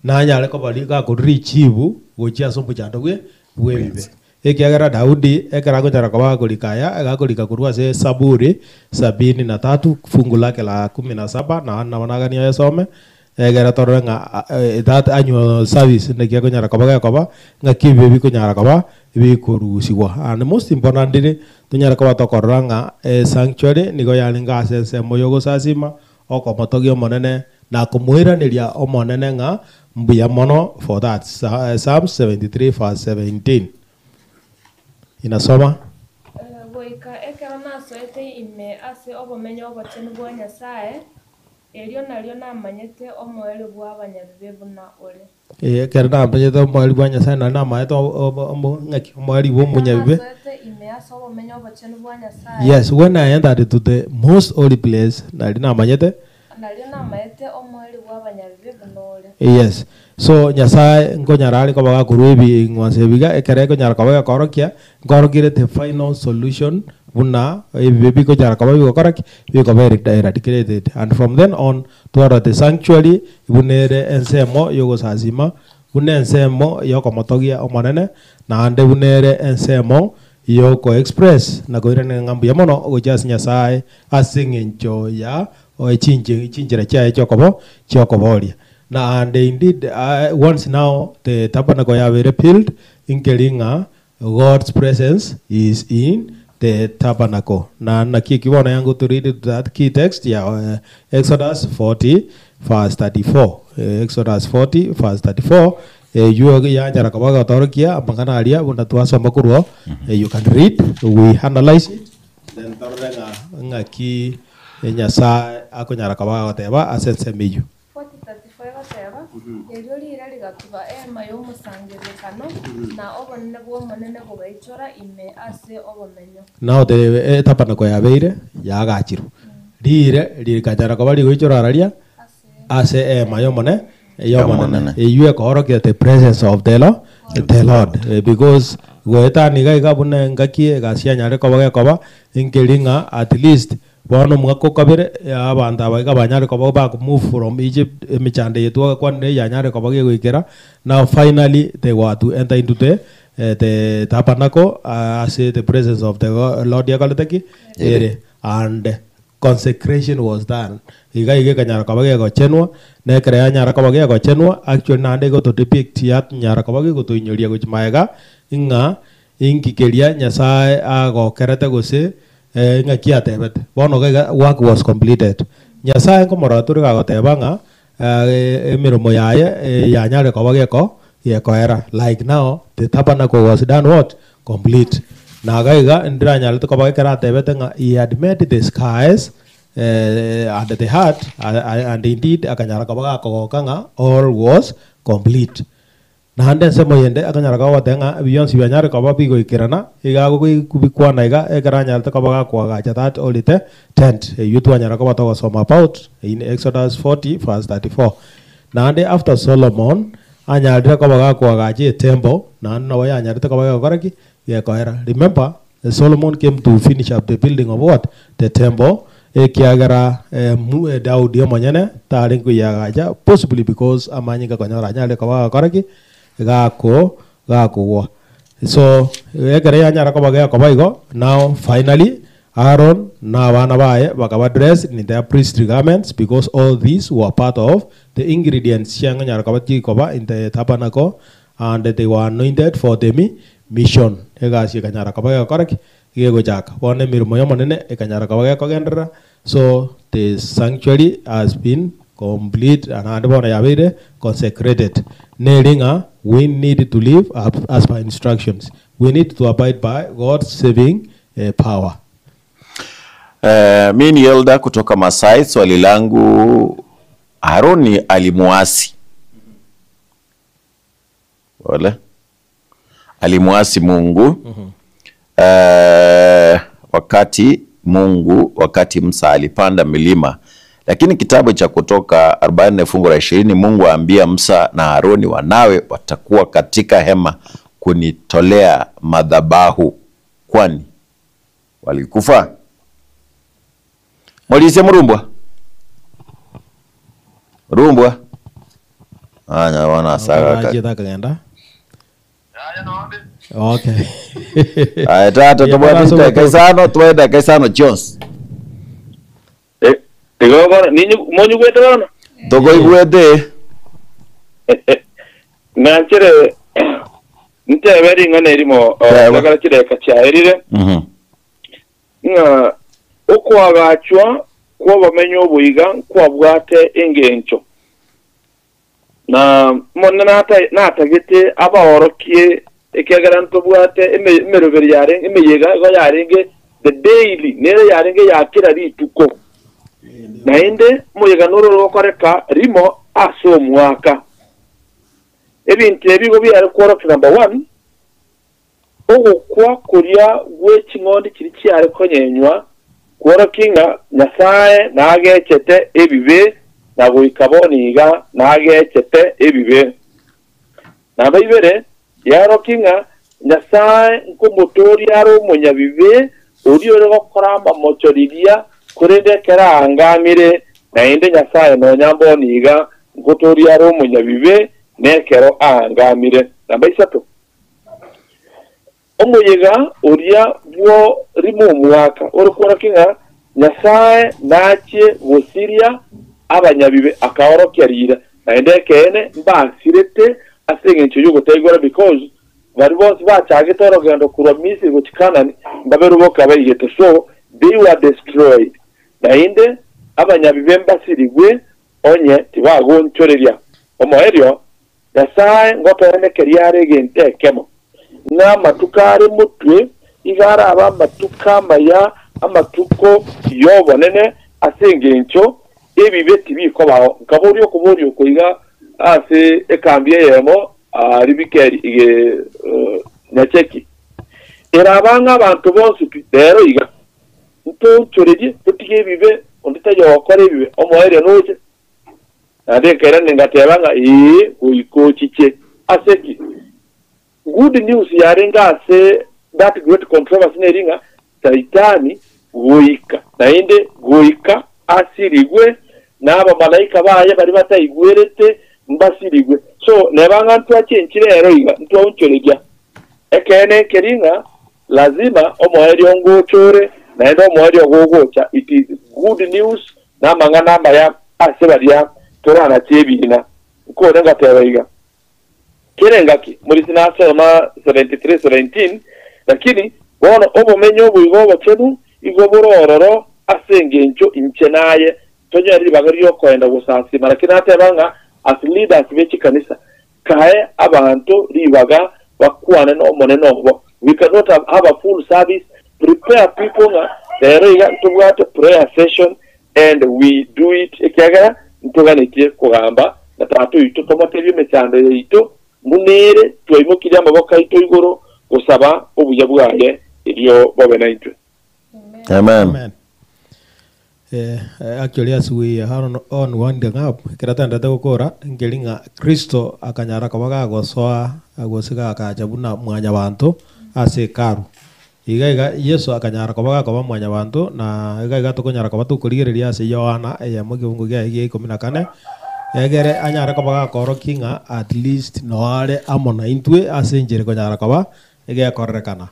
E: nanyare koba ri gakorwa richibu gochia ase omochando bwe bw'ebibe. Ekiagera Daudi ekero akonyara koba gakorika aya, iga akorika korwa ase Saburi sabini na tatu fungu lake la kumi na saba, na nabo nagania oyesome, egere torore ng'a that annual service naki ekonyara koba gekoba, ng'aki ebibe bikonyara koba bikorusigwa. And most importantly, tonyare koba tokorora ng'a esanctuary nigo yarenge ase ensemo ya ogosasima, okomotogia Omonene, na komoiraneria Omonene ng'a mbuya mono for that. Psalms 73 verse 17. Inasoma.
A: Goika ekero nasoete ime ase obomenyo obochenu bwa Nyasae, erio nario namanyete omoerio bw'abanyabibe buna ore.
E: Ee, ekero namanyete omoerio bwa Nyasae, nario namanyete ng'aki omoerio bwa omonyabibe.
A: Ekero nasoete ime ase obomenyo obochenu bwa Nyasae.
E: Yes, when I entered to the most holy place, nario namanyete.
A: Nario namaete omoerio bw'abanyabibe buna ore.
E: Yes. So Nyasae nkonyara are koba gakorwa ebing'wanso ebi iga, ekero ekonyara koba gekorokia, nkorokire the final solution buna ebibe bikonyara koba bigokora ki? Bikoba eradicated. And from then on, twarora the sanctuary buna ere ensemo yogosasima, buna ensemo yokomotogia Omonene, naende buna ere ensemo yoko express na koiraneria ng'a mbuya mono gochia ase Nyasae ase eng'encho ya chinchera chiaye chiokobo chiokoboria. Na and indeed once now the tabernacle yabeire built, inkeri ng'a God's presence is in the tabernacle. Na naki eki bono yango to read that key text ya Exodus 40 verse 34. Exodus 40 verse 34 eywo yanyara koba egotorokia amang'ana aria buna twasoma korwa you can read we analyse it then torore ng'a ng'aki Nyasae akonyara koba agoteba ase ensemo eywo.
A: 40:34 egoteba, Erio riire rigatuba eema y'omosangererekano, na obonene bw'Omonene bogaichora ime ase obomenyo.
E: Nao the etabernacle yabeire yaagachirwe, riire rikanyara koba rigoichora araria ase eema y'omone y'Omonene, eyio ekoorokia the presence of the Lo the Lord because goetania iga iga buna engaki egasi yanyare koba gekoba, nkeri ng'a at least Bono omwaka o kabere, abanto aba iga banyare koba bako move from Egypt, emechando eye twagakwanire yanyare koba gegoikera, now finally they were to enter into the the tabernacle ase the presence of the Lord yakorete ki? Ere. And consecration was done. Iga iga ekanyara koba gegochenwa, na ekero yanyara koba gegochenwa, actually naende egoto depict yanyara koba gegotoinyoria gochia magega, ng'a inki keria Nyasaye agokerete gose Ee, ng'aki atebete. Bono iga iga work was completed. Nyasaye nkomorora tore gagoteba ng'a emeremo yaye yanyare koba geko gekoera. Like now the tabernacle was done what? Complete. Na iga iga ndiranyarete koba ekero atebete ng'a he had made the skies and the earth and indeed akanyara koba gakogoka ng'a all was complete. Naende ensemo yende akanyara koba ogoteba ng'a bionsi bianyare koba bigoikerana, iga agokobikwana iga ekero anyarete koba gakoagacha that holy te tent, eyio twanyara koba togosoma about in Exodus 40 verse 34. Naende after Solomon anyarire koba gakoagacha etemple, naende nabo yanyarete koba gegokora ki? Gekoera. Remember, Solomon came to finish up the building of what? The temple, ekiagera Daudi omonyene tarenge koyiagacha, possibly because amanyinga konyora anyare koba gakora ki? Gako gakogwa. So, ekero yanyara koba gekoba igo, now finally Aaron na abana baye bakaba dressed in their priestly garments because all these were part of the ingredients chiang'anyara koba chikoba in the tabernacle and they were anointed for the mi mission. Egasi ekanyara koba gegokora ki? Gegochaka. Bono emeremo y'Omonene ekanyara koba gekogenderera, so the sanctuary has been complete naende bono yabeire consecrated. Neri ng'a we need to live as per instructions. We need to abide by God's saving power.
B: Eh, mi ni Elda kutoka Masai. Swali langu, Haruni alimuasi. Pole. Alimuasi Mungu eh, wakati Mungu wakati Musa alipanda milima, lakini kitabu cha Kutoka 44 fungu la 20 Mungu aambia Musa na Haroni wanawe watakuwa katika hema kunitolea madhabahu, kwani walikufa. Mwalise Murumbwa Rumbwa anya wana saga
E: Aje takagenda. Okay.
B: Aya tata
E: Yeah,
B: tobwate
E: baraso
B: chidakika
E: gotoka.
B: isano tobwate dakika isano chionsi
C: Igo bono ninyi monyigwete bono
B: tokoigwete
C: ng'anchere ntebe ring'ana erimo
B: Teba.
C: agara chideka chiaerire
B: Mhm.
C: ng'a okwagachwa kw'obomenyo oboiga nkwabwate engencho na mone nata- natagete abaorokie ekiagera ntobwate eme- emeroberi yarenge emeyega igo yarenge the daily nere yarenge yakera rituko naende omoyega noro rogokoreka rimo ase omwaka ebinto ebi igo biare kworokia number one ogokwa koria gwe ching'ondi chiri chiare konyenywa kworokia ng'a nyasaye nagechete ebibe na goika bono iga nagechete ebibe namba ibere yarokia ng'a nyasaye nkomotoria are omonyabibe oria ore gokora amamocho riria korende ekero aangamire naende nyasaye nonya bono iga nkotoria are omonyabibe nekero aangamire namba isato omoyega oria bwo rimo omwaka ore kworokia ng'a nyasaye nachie gosiria abanyabibe akaorokia rira naende ekeene mbasirete ase eng'encho yogotaigora because bari bonsi bachagete orogendo korwa misiri gochi Canaan mbaberu boka baigete so they were destroyed naende abanyabibe mbasirigwe onye tibagonchoreria omoerio nyasaye ngotoenekeria are egento ekemo ng'amatuko are motwe iga araba amatuko amaya amatuko yobonene ase eng'encho ebibe tibikobao nkaboria okoboria oko iga ase ekambi eyemo ari bikeri ige nyacheki eraba ng'abanto bonsi pi rero iga ntonchorerie totige ebibe onde tayokora ebibe omoerio noche naende nkairani ngateba ng'a ee goika ochiche ase ki good news yarenge ase that great controversy neri ng'a saitani goika naende goika asirigwe n'abamalaika baye bari bataigwerete mbasirigwe so neba ng'a ntwachenchire ero iga ntwaonchoreria ekene ekeri ng'a lazima omoerio ngochore naende omoerio gogocha it is good news n'amang'ana amaya ase baria toranache ebina nkore ngateba iga kerengaki muri sinasoma 73 17 lakini bono obomenyo oboigo obochenu igo borororo ase eng'encho inche naye tonyore ribaga riokoenda gosasima lakini nateba ng'a as leaders b'echikanisa kae abanto ribaga bakwane n'omonene obo we cannot have a full service prepare people ng'a rero iga ntobwate prayer session and we do it ekiagera ntoganetie kogamba na tata oito tomotebie emechando yaito munere twaimokirie amaboko aito igoro gosaba obuya bwaye erio bobe naintwe
B: Amen.
E: Amen. Actually as we are on winding up ekero tendete gokora nkeri ng'a Kristo akanyara koba gagosoa gose gakacha buna mwanyabanto ase hekalu iga iga Yesu akanyara koba gakoba mwanyabanto na iga iga tokonyara koba tokorigereria ase Yohana eyemo ekeungo kiaye gia ikomi na kane egere anyare koba gakorokia ng'a at least noare amo na intwe ase enchera ekonyara koba egekorerekana.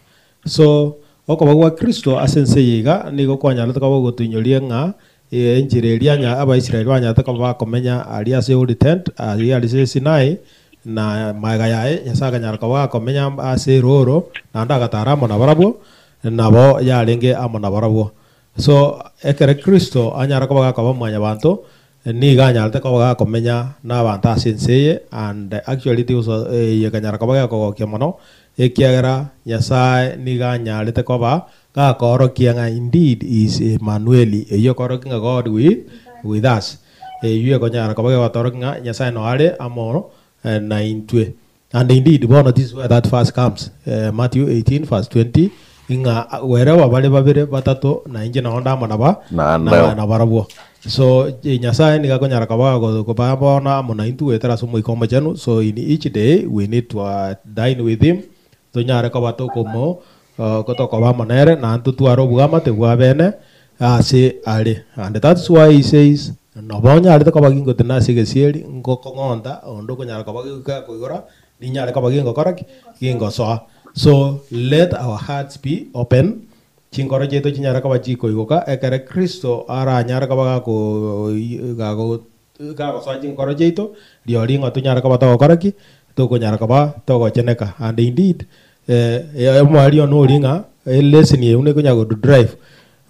E: So okoba gwa Kristo ase ense eye iga nigo kwanyarete koba gotoinyoria ng'a enchera eria anya abaisraeli banyarete koba bakomenya aria ase holy tent aria ase Sinai na maega yaye Nyasaye akanyara koba gakomenya ase eroro naende agatara amo na barabwo nabo yarenge amo na barabwo. So ekere Kristo anyara koba gakoba mwanyabanto niga anyarete koba gakomenya na abanto ase ense eye and actually it was ekanyara koba gekogokia mono ekiagera Nyasaye niga anyarete koba gakorokia ng'a indeed is Emmanuel eywo ekorokia ng'a God with us eywo ekonyara koba gegotorokia ng'a Nyasaye noare amo na intwe. And indeed bono this is where that verse comes, Matthew 18 verse 20, ing'a wherever bare babere batato na inche nao nde amo naba
B: Naende.
E: nabarabwo. So Nyasaye nigo akonyara koba koba bono amo naintwe goetera ase Omoika Omochenu, so in each day we need to dine with him, tonyare koba tokomo tokoba amo nere, naende totware obwamate bwa bene ase are. And that's why he says, Noba onyarete koba gingotenena ase egesieri, ngokong'onta onde okonyara koba gakoigora, ninyare koba gingokora ki? Gingosoa. So let our hearts be open, chinkoro chiaito chinyare koba chikoigoka, ekere Kristo aranyare koba gako gago gagosoa chinkoro chiaito, rirorio ng'a tonyare koba togokora ki? Tokonyara koba togocheneka. And indeed, omoerio one oria ng'a elesson eye buna ekonyara godrive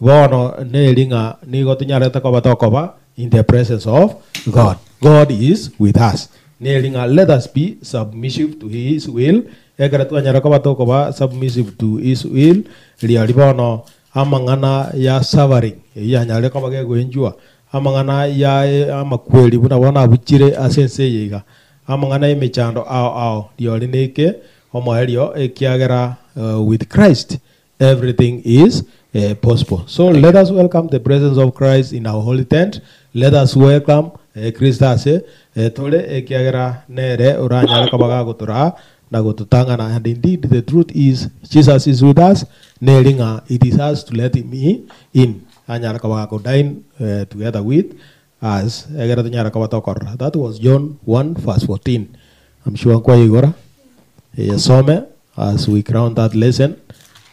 E: Bono neri ng'a nigo tonyarete koba tokoba in the presence of God. God is with us. Neri ng'a let us be submissive to his will. Ekero twanyara koba tokoba submissive to his will, riaria bono amang'ana ya suffering eyio yanyarire koba gegoenchwa, amang'ana ya amakweri buna bono abuchire ase ense eye iga, amang'ana y'emechando ao ao, riaria neke omoerio ekiagera with Christ Everything is possible. So let us welcome the presence of Christ in our holy tent. Let us welcome Kristo ase tore ekiagera nere oranyare koba gagotoraa na gototang'ana. And indeed the truth is Jesus is with us neri ng'a it is us to let him in anyare koba gako dine together with us egere tonyare koba tokorora. That was John 1 verse 14. I'm sure nkwayeigora eyesome as we crown that lesson.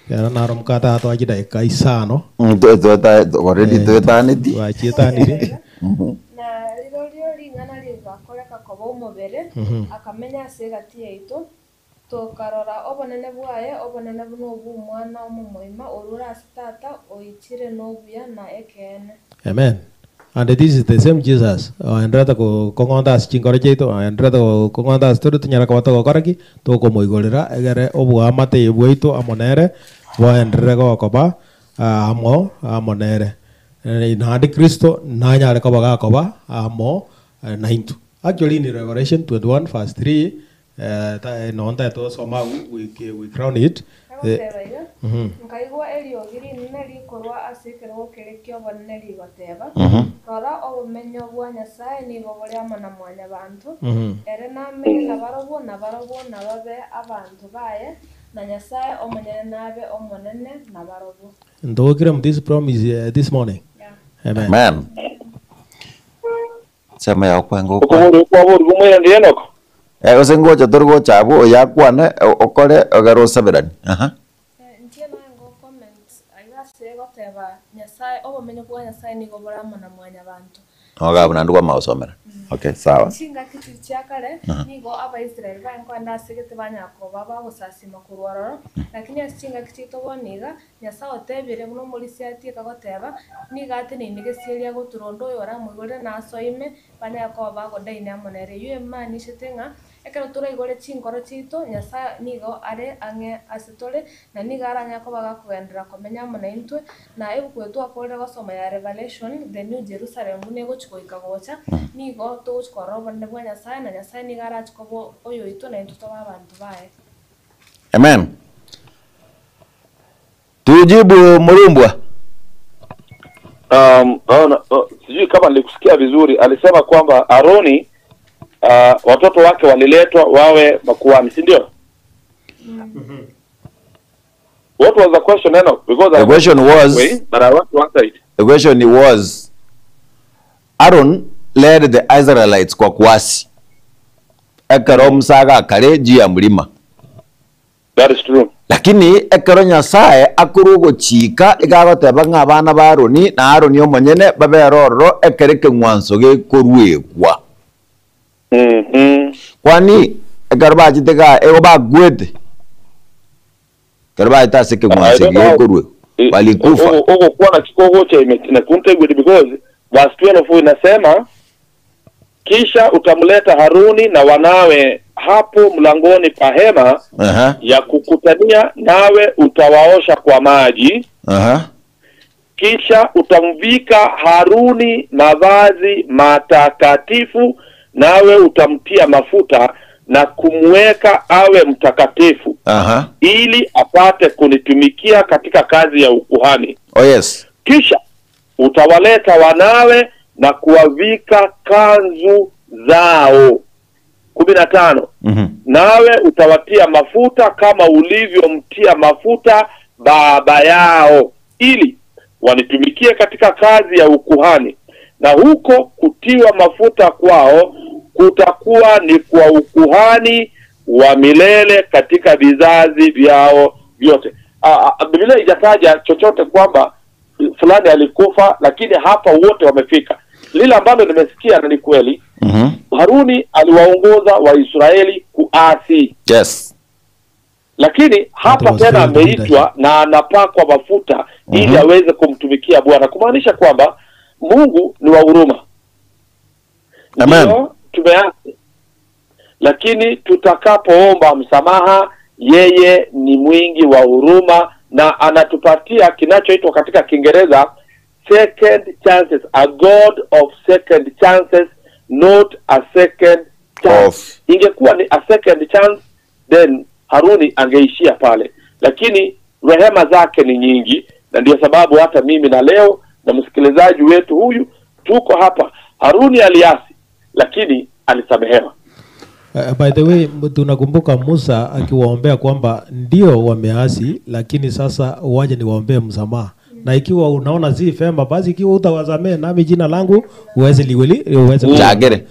E: Ekero naro mokate atoa chidakika isano.
B: Already twetaneti.
E: Twachietanirie.
A: Na rirorio ring'ana rigakoreka koba omobere, akamenya ase egati yaito, tokarora obonene bwaye, obonene buna obw'Omwana omomoima orure ase Tata, oichire nobuya na ekeene.
E: Amen. And this is the same Jesus oenderete kong'onta ase chinkoro chiaito, oenderete kong'onta ase tore tonyare koba togokora ki? Tokomoigorera egere oboamate bwaito amo nere boenderere gokoba amo amo nere. Naende Kristo nanyare koba gakoba amo naintwe. Actually in Revelation 21 verse 3 Nonye ntagete gosoma agwo we crown it.
A: Agoteba iga, Nkaigwa eriogi rinene rikorwa ase ekerogo keria ki'obonene rigoteba, Rora, obomenyo bwa Nyasae nigo bore amo na mwanyabanto, ere namenye nabarobwo, na barobwo nababe abanto baye, na Nyasae omonyene nabe Omonene nabarobwo.
E: Ntogokire mu this promise this morning. Amen.
B: Amen.
F: Ensemo yao kwenga okwane.
C: Okoboria okwaborigwe omoiranie Enoko.
B: Eh, gose ngocha tori gocha abwo oyakwane okore ogere osaberani. Aha.
A: Inche naye ngo comment aiga ase goteba Nyasae obomenyo bwa Nyasae nigo bore amo na mwanyabanto.
B: Igo abwo naende kwamanya gosomera. Okay, sawa.
A: Chingaki chiria chia kare nigo Abaisraeli barenge kogenda ase egete banyara koba bagosasima korwa ororo, lakini ase chingaki chiaito bono iga, Nyasae otebire buna omorisia atieka goteba, Nigo ateneine gesieri agotura onde oyoramoigorere na asoe ime, banyare koba bagodaine amo nere. Eyio emaanishete ng'a ekero toraigore chinkoro chiaito, Nyasae nigo are ang'e ase tore, na nigo aranyare koba gakogenderera komenya amo naintwe. Na ebuku eye twakorire gosoma ya Revelation, The New Jerusalem buna egochia goika gocha, nigo togochia korora obonene bwa Nyasae, na Nyasae nigo arache koba oyoito naintwe tobe abanto baye.
B: Amen. Tujibu Murumbwa.
C: Um, oh, no, oh, sijui kama nilikusikia vizuri. Alisema kwamba Aroni watoto wake waliletwa wawe makuhani, si ndio? What was the question, Enoch? Because
B: The
C: I
B: question was
C: Wait, but I want to answer it.
B: The question was Aaron led the Israelites kwa kuasi ekero Musa agakare juu ya mlima.
C: That is true.
B: Lakini ekero Nyasae akorwa ogochika iga agoteba ng'a abana ba Aroni na Aroni omonyene babere ororo ekero ekeng'wanso gekoruegwa. Kwani ekero bachete igaa igo bakwete? Ekero bachete ase ekeng'wanso
C: I don't know.
B: gekoruegwa balikufa.
C: Ogokwana ki kogocha ime na kuntegweti because verse 12 inasema kisha utamleta Haruni na wanawe hapo mlangoni pa hema ya kukutania, nawe utawaosha kwa maji. Kisha utamvika Haruni mavazi matakatifu, nawe utamtia mafuta, na kumweka awe mtakatifu
B: Aha.
C: ili apate kunitumikia katika kazi ya ukuhani.
B: Oh yes.
C: Kisha utawaleta wanawe na kuwavika kanzu zao. 15. Nawe utawatia mafuta kama ulivyomtia mafuta baba yao, ili wanitumikie katika kazi ya ukuhani. Na huko kutiwa mafuta kwao kutakuwa ni kwa ukuhani wa milele katika vizazi vyao vyote. Biblia haijataja chochote kwamba fulani alikufa, lakini hapa wote wamefika. Lile ambalo nimesikia na ni kweli, Haruni aliwaongoza Waisraeli kuasi,
B: Yes.
C: lakini hapa
E: was
C: tena
E: failed
C: ameitwa na anapakwa mafuta ili aweze kumtumikia Bwana, kumaanisha kwamba Mungu ni wa huruma.
B: Amen.
C: Ndio tumeasi, lakini tutakapoomba msamaha, yeye ni mwingi wa huruma na anatupatia kinachoitwa katika Kiingereza second chances, a God of second chances, not a second chance.
B: Of.
C: Ingekuwa ni a second chance, then Haruni angeishia pale, lakini rehema zake ni nyingi, na ndio sababu hata mimi na leo na msikilizaji wetu huyu tuko hapa. Haruni aliasi, lakini alisamehewa.
E: By the way, tunakumbuka Musa akiwaombea kwamba ndio wameasi, lakini sasa waje niwaombee msamaha. Na ikiwa unaona si vema, basi ikiwa utawasamehe, nami jina langu uweze liweli uweze
B: Njagere.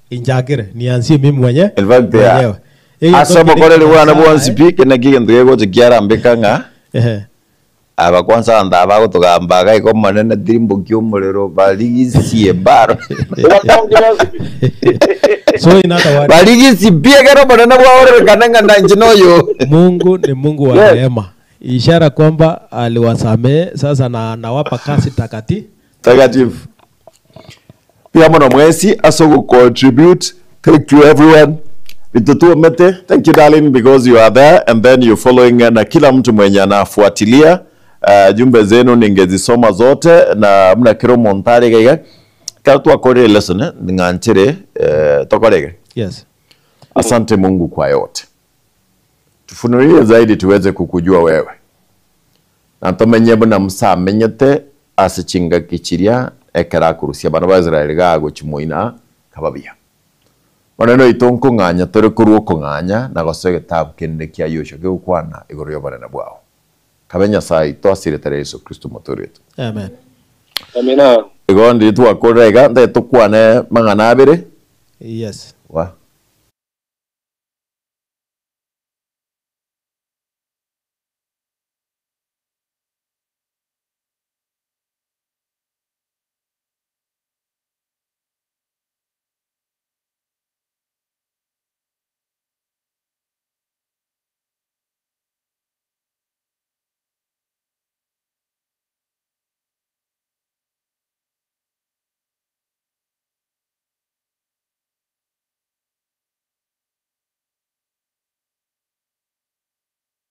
E: Injagere nianzie mimi mwenye
B: In fact, they are.
E: mwenyewe. Eye
B: Ase
E: toki
B: obokoreri bwana
E: Nyasaye.
B: bwonsi pi kende kegento gegocha kiarambeka ng'a
E: Ehe.
B: aba kwanza abanto aba bagotogamba iga igo omonene tirimbokia omorero barigisie baro
E: So in other words,
B: barigisie pi ekero omonene bwaorerekana ng'a nanche noyo
E: Mungu ni Mungu wa
C: Yes.
E: rehema, ishara kwamba aliwasamehe sasa na anawapa kazi takatifu.
B: Takatifu. Pia mono mwesi ase contribute. Thank you everyone. Vitutuomete. Thank you darling because you are there and then you following na kila mtu mwenye anafuatilia jumbe zenu ningezisoma zote na mna kiro montare gaiga karo twakorire lesson ng'anchere tokorege.
E: Yes.
B: Asante Mungu kwa yote, tufunulie zaidi tuweze kukujua wewe na tomenye buna Musa amenyete ase chingaki chiria ekero akurusia abana ba Israeli gagochimoina kababia maneno aito nkong'anya tore korwa okong'anya na gosoa egetabu kende kia Yoshua gegokwana igoro ya obonene bwao kabe Nyasaye aito asiretera Yesu Kristo motoretu.
E: Amen.
C: Amina.
B: Igo ndiri twakorera iga ntaye tokwane mang'ana abere
E: Yes.
B: wa